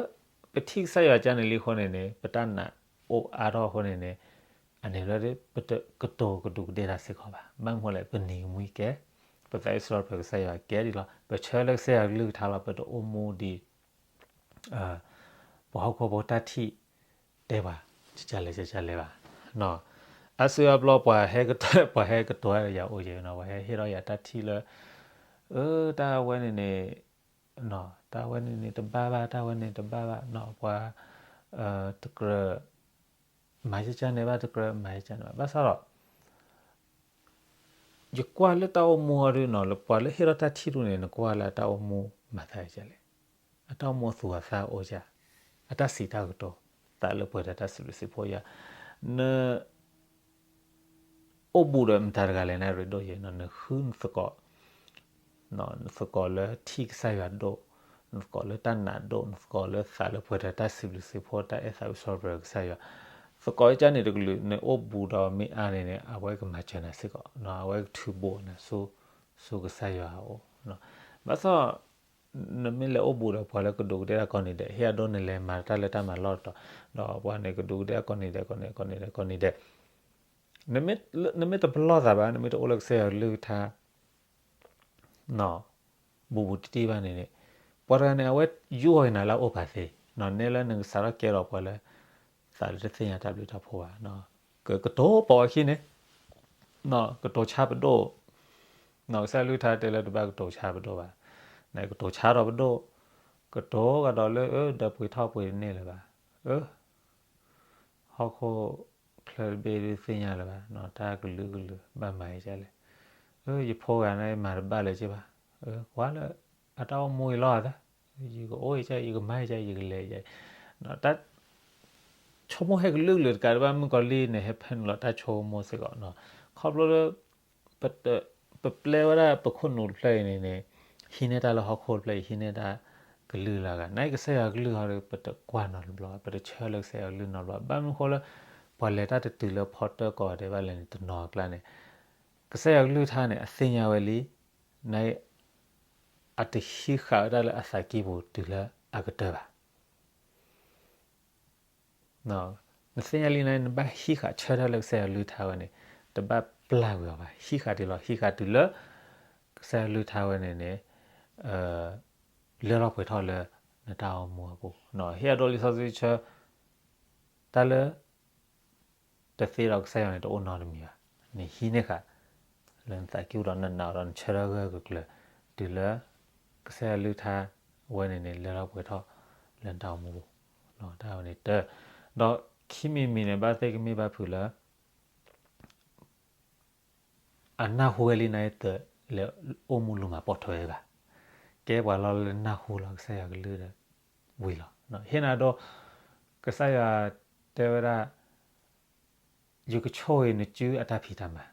ပထံၣ်ကစၢ်ယွၤကန့ၣ်လံအဃိန့ၣ်န့ၣ် ပတၢ်နာ်အိၣ်အါထီၣ်အဃိန့ၣ်န့ၣ် အန့ၣ်လၢ ပတကတိၤကဒူးကဒ့ၣ်တၢ်စ့ၢ်ကီးဘၣ်. ဘၣ်မနုၤလဲၣ် ပနံၤကမှံကဲ, ပသးအုးစရီပကစၢ်ယွၤကဲဒ်လီၤ. ပဆၢလၢကစၢ်ယွၤကလုၢ်ကထါလီၤ. ပတအိၣ်မူဒ် ပှၤဟီၣ်ခိၣ်ဖိတၢ်ထံၣ်တဲပှၤ ကလဲၤကလဲၤဘၣ်. အါစုအါဘျီပှၤဟဲကတိၤ ပှၤဟဲကတိၤယၤအိၣ်ယဲနီၤ, ပှၤဟဲဟ့ၣ်ထီၣ်ယၤတၢ်ထံၣ်လၢ အၢ တၢ်ဝဲန့ၣ်န့ၣ် တၢ်ဝဲန့ၣ်န့ၣ်တဘၣ်ဘၣ်, တၢ်ဝဲန့ၣ်တဘၣ်ဘၣ်နီၤ, ပှၤ တကြၢး မၤယကန့ၣ်ဘၣ်, တကြၢးမၤယကန့ၣ်ဘၣ်. ဘၣ်ဆၣ်ဒီး ယကွၢ်လၢတၢ်အိၣ်မူအီၤဒုနီၤ, လၢပှၤလၢဟ့ၣ်ထီၣ်တၢ်ထံၣ်ဒုန့ၣ် နကွၢ်လၢအတၢ်အိၣ်မူမၤသးဒ်လဲၣ်, အတၢ်အိၣ်မူအသူအသၣ်အိၣ်ဧါ, အတၢ်စံးတၢ်ကတိၤ သးလၢပှဲၤဒီးတၢ်စံးဘျုးစံးဖှိၣ်ဧါ, န အိၣ်ဘူးဒီးမတၤတဂၤလဲၣ်န့ၣ် ရ့ဒိၣ်ယဲနီၤ, နဃုနသကိး, နသကိးလၢထံၣ်ကစၢ်ယွၤဒိၣ်, နသကိးလၢတၢ်နာ်ဒိၣ်, နသကိးလၢသးလၢပှဲၤဒီးတၢ်စံးဘျုးစံးဖှိၣ် တၢ်အဲၣ်သးအုးစရီပကစၢ်ယွၤ, သကိးကန့ၣ်တကလုာ် နအိၣ်ဘူးဒီးမ့ၢ်အါန့ၣ်န့ၣ် အဝဲကမၤစၢၤနၤစ့ၢ်ကီး, အဝဲကထုးဘူးနၤ ဆူကစၢ်ယွၤအအိၣ်. ဘၣ်ဆၣ် နမ့ၢ်လဲၤအိၣ်ဘူးဒီးပှၤလၢကဒူးကဒ့ၣ်တၢ်ကိးနံၤဒဲး, ဟ့ၣ်အဒိနလဲၤမၤတၢ်လၢတၢ်မၤလီၢ်တတီၤ, ဒီးပှၤန့ၣ်ကဒူးကဒ့ၣ်ကိးနံၤဒဲး ကိးနံၤဒဲး ကိးနံၤဒဲး ကိးနံၤဒဲး, နမ့ၢ်တပလီၢ်သးဘၣ်, နမ့ၢ်တအိၣ်လၢကစၢ်ယွၤကလုၢ်ကထါ ဘူးဘူးတံၢ်တံၢ်ဘၣ်န့ၣ်န့ၣ်, ပှၤတဂၤန့ၣ် အဝဲယူးဂီၤက့ၤနၤလၢအအိၣ်ပာ်သ့, နဲလၢနကစးထီၣ်ကဲထီၣ်ပှၤလၢ သးလၢတသ့ၣ်ညါတၢ်ဘျုးတၢ်ဖှိၣ်ဘၣ်, ကကတိၤပိာ်အခံန့ၣ်, ကတိၤဆါပဒိၣ်, ကစၢ်ယွၤကလုၢ်ကထါတဲလၢတဘၣ်ကတိၤဆါပဒိၣ်ဘၣ်, နကတိၤဆါထီၣ်ပဒိၣ်, ကတိၤကဒီးလၢ အၢ ဒီးပှ့ၤထီၣ်ပှ့ၤတန့ၢ်လၢၤဘၣ်, အၢ ဟီၣ်ခိၣ်ချၢတဘ့ၣ်ဒုးသ့ၣ်ညါလၢၤဘၣ်, တၢ်ကလုာ်ကလုာ်ဘၣ်မၤအံၤဒ်လဲၣ်, အၢ ယဖိဂၤန့ၣ်မၤတဘၣ်လၢၤက့ဘၣ်, ကွၢ်လၢအတၢ်အိၣ်မူအံၤလီၤသး, ယကအိၣ်အံၤက ယကမၤအံၤက ယကလဲၤအံၤ, တၢ်ဆိကမိၣ်ဟဲကလုာ်ကလုာ်တကးဒံးဘၣ် မုၣ်ကီၤလံၢ်န့ၣ် ဟဲဖဲနုာ်လီၤတၢ်ဆိကမိၣ်စ့ၢ်ကီး, ခီဖျိလၢ ပပျဲဝဲဒၣ်ပခိၣ်နူာ်တဖျၢၣ်အံၤန့ၣ်န့ၣ် ဟံးန့ၢ်တၢ်လၢဟီၣ်ခိၣ်တဖျၢၣ်အံၤ ဟံးန့ၢ်တၢ်ကလုၢ်လၢအဂၤ, နာ်က့ကစၢ်ယွၤကလုၢ်ဟီဒီး ပတကွၢ်နီတဘျီဘၣ်, ပတဆၢလၢကစၢ်ယွၤကလုၢ်နီတဘျီ, ဘၣ်မနုၤဃိလၢ ပှၤလဲၤတၢ်တတုၤလၢဖီတၢၣ်ကီးဂၤဒဲးဘၣ်လဲၣ်န့ၣ် တနီၤအကျါန့ၣ် ကစၢ်ယွၤကလုၢ်ကထါန့ၣ် အသ့ၣ်ညါဝဲလံ, နာ်က့ အတဟံးဃာ်ဝဲဒၣ်လၢအသးကံၢ်ပူၤတုၤလၢအကတၢၢ်ဘၣ်. နသ့ၣ်ညါလံန့ၣ် နဘၣ်ဟံးဃာ်ဆၢထၢၣ်လၢကစၢ်ယွၤကလုၢ်ကထါဝဲန့ၣ် တဘၣ်ပျၢ်ကွံာ်အီၤဘၣ်, ဟံးဃာ်ဒ်လဲၣ်, ဟံးဃာ်တုၤလၢ ကစၢ်ယွၤကလုၢ်ကထါဝဲန့ၣ်န့ၣ် လၢလီၤပှဲၤထီၣ်လၢနတၢ်အိၣ်မူအပူၤ, ဟ့ၣ်အဒိလံာ်စီဆှံဆၢ တၢ်လၢ တသ့ဒီးကစၢ်ယွၤန့ၣ် တအိၣ်နီတမံၤဘၣ်. နဟံးန့ၢ်ဃာ် လၢနသးကံၢ်ပူၤဒီးနနာ်အီၤဒီးနဆၢထၢၣ်ဂၢၢ်ဂၢၢ်ကျၢၤကျၢၤ တုၤလၢ ကစၢ်ယွၤကလုၢ်ကထါဝဲန့ၣ်န့ၣ် လၢလီၤပှဲၤထီၣ်လၢနတၢ်အိၣ်မူပူၤ, တၢ်ဝဲန့ၣ်တၢ်, ဒီးခံမံၤတမံၤန့ၣ် ဘၣ်သ့ၣ်ကမ့ၢ်ဘၣ်ဖုးလၢ အနၢ်ဟူဝဲလံန့ၣ် တလဲၤအိၣ်မူလူၤမၤပိာ်ထွဲဘၣ်. ကဲပှၤလီၢ်လၢနၢ်ဟူလီၤကစၢ်ယွၤကလုၢ်ဒီး ဝံၤလီၤ. ဟ့ၣ်နၤဒိ ကစၢ်ယွၤတဲဝဲဒၣ် ယကဆိၣ်ဂ့ၤနစုအတၢ်ဖံးတၢ်မၤ,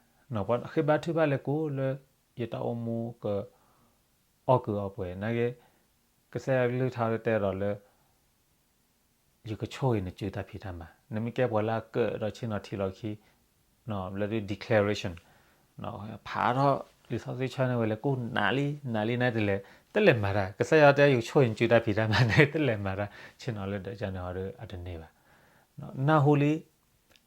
ပှၤဃ့ဘါထုကဖၣ်လဲၤကိးလၢ ယတၢ်အိၣ်မူကအီၣ်ကုာ်အီပှဲၤ, နာ်က့ ကစၢ်ယွၤကလုၢ်ကထါတဲဒီးလၢ ယကဆိၣ်ဂ့ၤနစုတၢ်ဖံးတၢ်မၤ, နမ့ၢ်ကဲပှၤလၢအကၢၣ်ဒီးဆ့ၣ်နီၤထံလီၤခံ လၢဒုး declaration ဖးထီၣ်လံာ်စီဆှံဆၢန့ၢ်ဝဲလဲၤကိးနးလံ နးလံန့ၣ်တလဲၤ တလဲၤမၤတၢ်, ကစၢ်ယွၤတဲယကဆိၣ်ဂ့ၤနစုတၢ်ဖံးတၢ်မၤန့ၣ် တလဲၤမၤတၢ်, ဆ့ၣ်နီၤလၢဒၢးကန့ၣ်အီၤဒီးအတန့ၢ်ဘၣ်. နၢ်ဟူလံ ဆၢထၢၣ်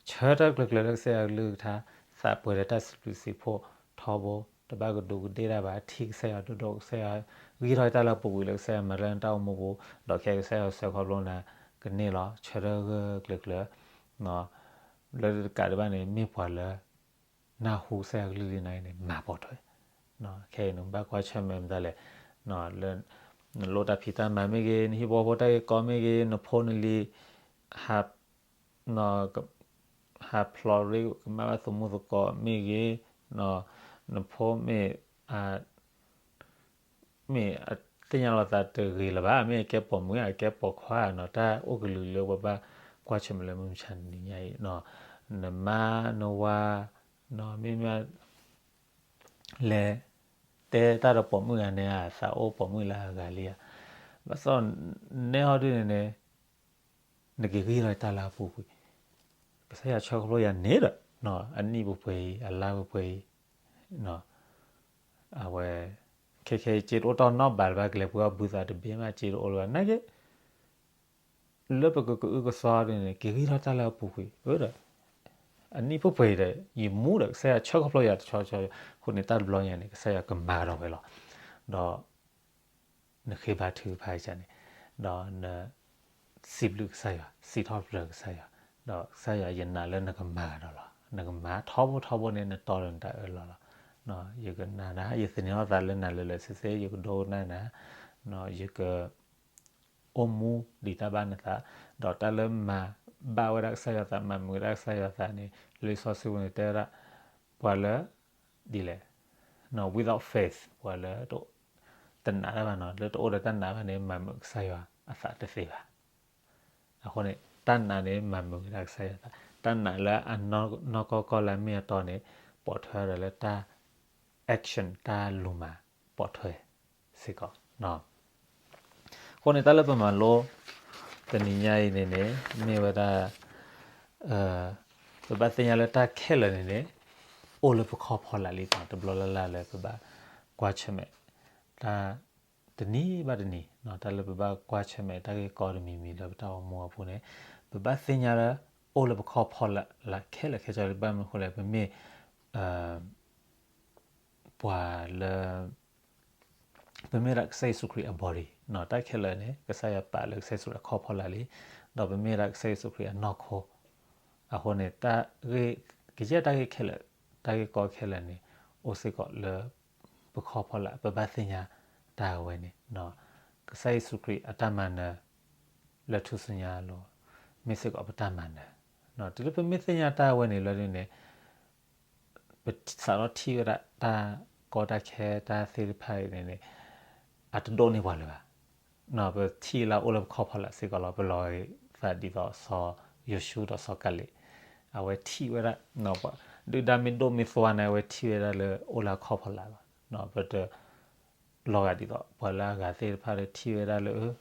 ကျၢၤကျၢၤလၢကစၢ်ယွၤကလုၢ်ကထါ, သးပှဲၤဒီးတၢ်စံးဘျုးစံးဖှိၣ်ထီဘိ, တဘၣ်ကဒူးကဒ့ၣ်တၢ်ဘၣ်, ထံၣ်ကစၢ်ယွၤဒိၣ်ဒိၣ်, ကစၢ်ယွၤဂံၢ်ထီၣ်တၢ်လၢအပူၤကွံာ်လၢကစၢ်ယွၤမၤတၢ်လၢနတၢ်အိၣ်မူပူၤ, ဒီးခဲကစၢ်ယွၤဆှၢခီဖျိနၤကန့ၢ်လီၤ. ဆၢထၢၣ်ဂၢၢ်ဂၢၢ်ကျၢၤကျၢၤ လၢတကးဒံးဘၣ်န့ၣ် မ့ၢ်ပှၤလၢ နၢ်ဟူကစၢ်ယွၤကလုၢ်လံန့ၣ်န့ၣ် မၤပိာ်ထွဲ, ခဲအံၤနဘၣ်ကွၢ်ဆၢၣ်မဲာ်မတၤလဲၣ်, လၢနလိၣ်တၢ်ဖံးတၢ်မၤမ့ၢ်ဂ့ၤ, နဟံၣ်ဖိဃီဖိတၢ်ဂ့ၢ်ကီမ့ၢ်ဂ့ၤ, နဖိနလံၤ ဟး ဟးဖျိးရ့ကမၣ်ဘၣ်သမူသကိးမ့ၢ်ဂ့ၤ, နဖိမ့ၢ် မ့ၢ်အသ့ၣ်ညါလီၤသးတဂ့ၤလၢၤဘၣ်, မ့ၢ်အကဲပိာ်မုၣ် အကဲပိာ်ခွါနီၤ, တၢ်အိၣ်ကလုာ်လၢပဘၣ်ကွၢ်ဆၢၣ်မဲာ်လၢမုၢ်မဆါတနံၤညါအံၤ, နမါနဝၤ မ့မ့ၢ် လဲၤတဲတၢ်ဒီးပိာ်မုၣ်ဂၤန့ၣ် အသးအိၣ်ပိာ်မုၣ်လၢအဂၤလံဧါ. ဘၣ်ဆၣ် နဲဟီဒုန့ၣ်န့ၣ် နက့ၤဂံၢ်ထီၣ်တၢ်လၢအပူၤကွံာ်, ကစၢ်ယွၤဆၢခီဖျိယၤန့ၣ်ဒီး အနံၣ်ပှဲၤပှဲၤအံၤ အလါပှဲၤပှဲၤအံၤ အဝဲ ခဲခဲအံၤ စ့တအိၣ်တၢ်နီတဘျီဘၣ် ကလဲၤပှ့ၤအီၣ်ဘုသးတဘ့ၣ်မး စ့တအိၣ်လၢၤဘၣ် နာ်က့ လၢပကကအုကစွါဒ်န့ၣ် က့ၤဂံၢ်ထီၣ်တၢ်လၢအပူၤကွံာ် ဒီး အနံၣ်ပှဲၤပှဲၤအံၤဒီး ယမူဒီး ကစၢ်ယွၤဆၢခီဖျိယၤတဆီဆီ အဃိန့ၣ် တၢ်တဘျီညါန့ၣ် ကစၢ်ယွၤကမၤကဒီးဝဲလီၤ. ဒီး နဃ့ဘါထုကဖၣ်ကစၢ်န့ၣ် ဒီးန စံးဘျုးကစၢ်ယွၤ စံးထီၣ်ပတြၢၤကစၢ်ယွၤ ဒီးကစၢ်ယွၤ ယနာ်လၢနကမၤကဒီးလီၤ. နကမၤထီဘိထီဘိန့ၣ် နတီဒီးနတၢ်အၢၣ်လီၤလီၤ. ယကနၣ်နၤ ယသန့ၤထီၣ်သးလၢနၤလၢာ်လၢာ်ဆ့ဆ့ ယကဒိကနၣ်နၤ, ယက အိၣ်မူဒံးတၢ်ဘၣ်နသး, ဒီးတၢ်လၢမၤဘၣ်ဝဲဒၣ်ကစၢ်ယွၤသး မၤမုာ်ဝဲဒၣ်ကစၢ်ယွၤသးန့ၣ် လံာ်စီဆှံပူၤန့ၣ်တဲဝဲဒၣ် ပှၤလၢ ဒ်လဲၣ်, without faith ပှၤလၢ တနာ်တၢ်ဘၣ်နီၤ လၢတအိၣ်ဒီးတၢ်နာ်ဘၣ်န့ၣ် မၤမုာ်ကစၢ်ယွၤအသးတသ့ဘၣ်. အဃိန့ၣ် တၢ်နာ်န့ၣ် မၤမုာ်ဝဲဒၣ်ကစၢ်ယွၤသး, တၢ်နာ်လၢအနီၢ်ကီၢ်ကီၢ်လၢအမ့ၢ်အတီန့ၣ် ပိာ်ထွဲဒီးလၢတၢ် action တၢ်လူၤမၤပိာ်ထွဲစ့ၢ်ကီး အဃိန့ၣ် တၢ်လၢပမၤလိ တနံၤညါအံၤန့ၣ်န့ၣ် မ့ၢ်ဝဲဒၣ် ပဘၣ်သ့ၣ်ညါလၢတၢ်ခဲလၢာ်န့ၣ်န့ၣ် အိၣ်လၢပခီၣ်ဖီလာ်လံ တဘျီလၢ်လၢ်လၢပဘၣ်ကွၢ်ဆၢၣ်မဲာ် တၢ်တနံၤဘၣ်တနံၤ တၢ်လၢပဘၣ်ကွၢ်ဆၢၣ်မဲာ်တၢ်ဂ့ၢ်ကီတမံၤမံၤလၢပတၢ်အိၣ်မူအပူၤန့ၣ် ပဘၣ်သ့ၣ်ညါလၢ အိၣ်လၢပခီၣ်ဖီလာ်ခဲလၢာ်ခဲဆ့လၢ ဘၣ်မနုၤအဃိလဲၣ် ပမ့ၢ် ပှၤလၢ ပမ့ၢ်ဒၣ်ကစၢ်ယ့ၣ်ၡူးခရံာ်အ body တၢ်ခဲလၢာ်န့ၣ် ကစၢ်ယွၤပာ်လၢကစၢ်ယ့ၣ်ၡူးခရံာ်အခီၣ်ဖီလာ်လံ, ဒီးပမ့ၢ်ဒၣ်ကစၢ်ယ့ၣ်ၡူးခရံာ်အနီၢ်ခိ, အဃိန့ၣ် ကယဲၢ်တၢ်ဂ့ၢ်ခဲလၢာ် တၢ်ဂ့ၢ်ကီခဲလၢာ်န့ၣ် အိၣ်စ့ၢ်ကီးလၢ ပခီၣ်ဖီလာ် ပဘၣ်သ့ၣ်ညါတၢ်အဝဲန့ၣ်, ကစၢ်ယ့ၣ်ၡူးခရံာ်အတၢ်မၤနၢၤ လၢထူၣ်စုညါအလိၤ မ့ၢ်စ့ၢ်ကီးပတၢ်မၤနၢၤ, တုၤလၢပမ့ၢ်သ့ၣ်ညါတၢ်အဝဲန့ၣ်လၢဒ်န့ၣ် ပစးထီၣ်ထံၣ်ဝဲဒၣ်တၢ်ကီတၢ်ခဲတၢ်သ့ၣ်တဖၣ်အံၤန့ၣ်န့ၣ် အတဒိးန့ၢ်ပှၤလၢၤဘၣ်. ပထံၣ်လၢအိၣ်လၢပခီၣ်ဖီလာ်စ့ၢ်ကီးလီၤ. ပလီၤဂာ်သးဒ်သိးစီၤယိၤၡူဒီးစီၤကၤလ့း, အဝဲထံၣ်ဝဲဒၣ် ဒုၣ်ဒါမ့ၢ်ဒိၣ်မ့ၢ်သွါန့ၣ် အဝဲထံၣ်ဝဲဒၣ်လၢအိၣ်လၢအခီၣ်ဖီလာ်လီၤ. ပတ လီၤဂာ်ဒ်သိး ပှၤလၢအဂၤသ့ၣ်တဖၣ်လၢထံၣ်ဝဲဒၣ်လၢ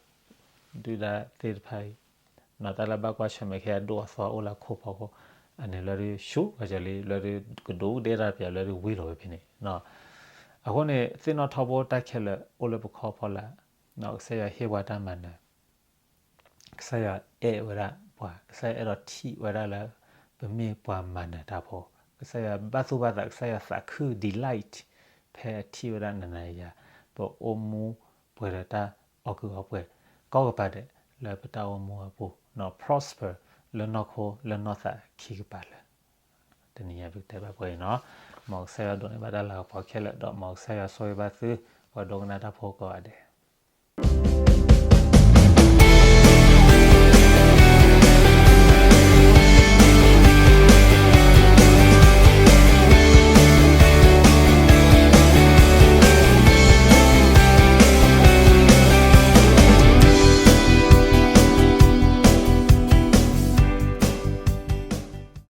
ဒုၣ်ဒါသ့ၣ်တဖၣ်အံၤ တၢ်လၢဘၣ်ကွၢ်ဆၢၣ်မဲာ်ခဲအံၤဒိၣ်အသီအိၣ်လၢခိၣ်ဖီခိၣ်, အန့ၣ်လၢဒုးဆူၣ်ဝဲကလံ လၢဒုးကဒိၣ်ဒဲတၢ်ပၠးလၢဒုးဝံၤလီၤဝဲဖဲန့ၣ်. အဃိန့ၣ် သ့ၣ်နီၣ်ထီဘိတၢ်ခဲလၢာ်အိၣ်လၢပခီၣ်ဖီလာ်, ကစၢ်ယွၤဟ့ၣ်ပှၤတၢ်မၤနၢၤ ကစၢ်ယွၤအဲၣ်ဝဲဒၣ်ပှၤ, ကစၢ်ယွၤအဲၣ်ဒိးထံၣ်ဝဲဒၣ်လၢ ပမ့ၢ်ပှၤမၤနၢၤတၢ်ဖိ, ကစၢ်ယွၤဘၣ်သူၣ်ဘၣ်သး, ကစၢ်ယွၤသးခု delight ဖဲအထံၣ်ဝဲဒၣ်နၤနၤယၤယၤ, ပအိၣ်မူပှဲၤဒီးတၢ်အီၣ်ကုၢ်အီပှဲၤ ကိးကပၤဒဲးလၢပတၢ်အိၣ်မူအပူၤ, နီၢ် prosper လၢနီၢ်ခိလၢနီၢ်သးခံကပၤလၢာ်. တနံၤညါပကတဲဘၣ်ပှဲၤအံၤနီၤ, မ်ကစၢ်ယွၤဒိးန့ၢ်ဘၣ်တၢ်လၤကပီၤခဲလၢာ် ဒီးမ်ကစၢ်ယွၤဆိၣ်ဂ့ၤဘၣ်သု ပှၤဒိကနၣ်တၢ်ဖိကိးဂၤဒဲး.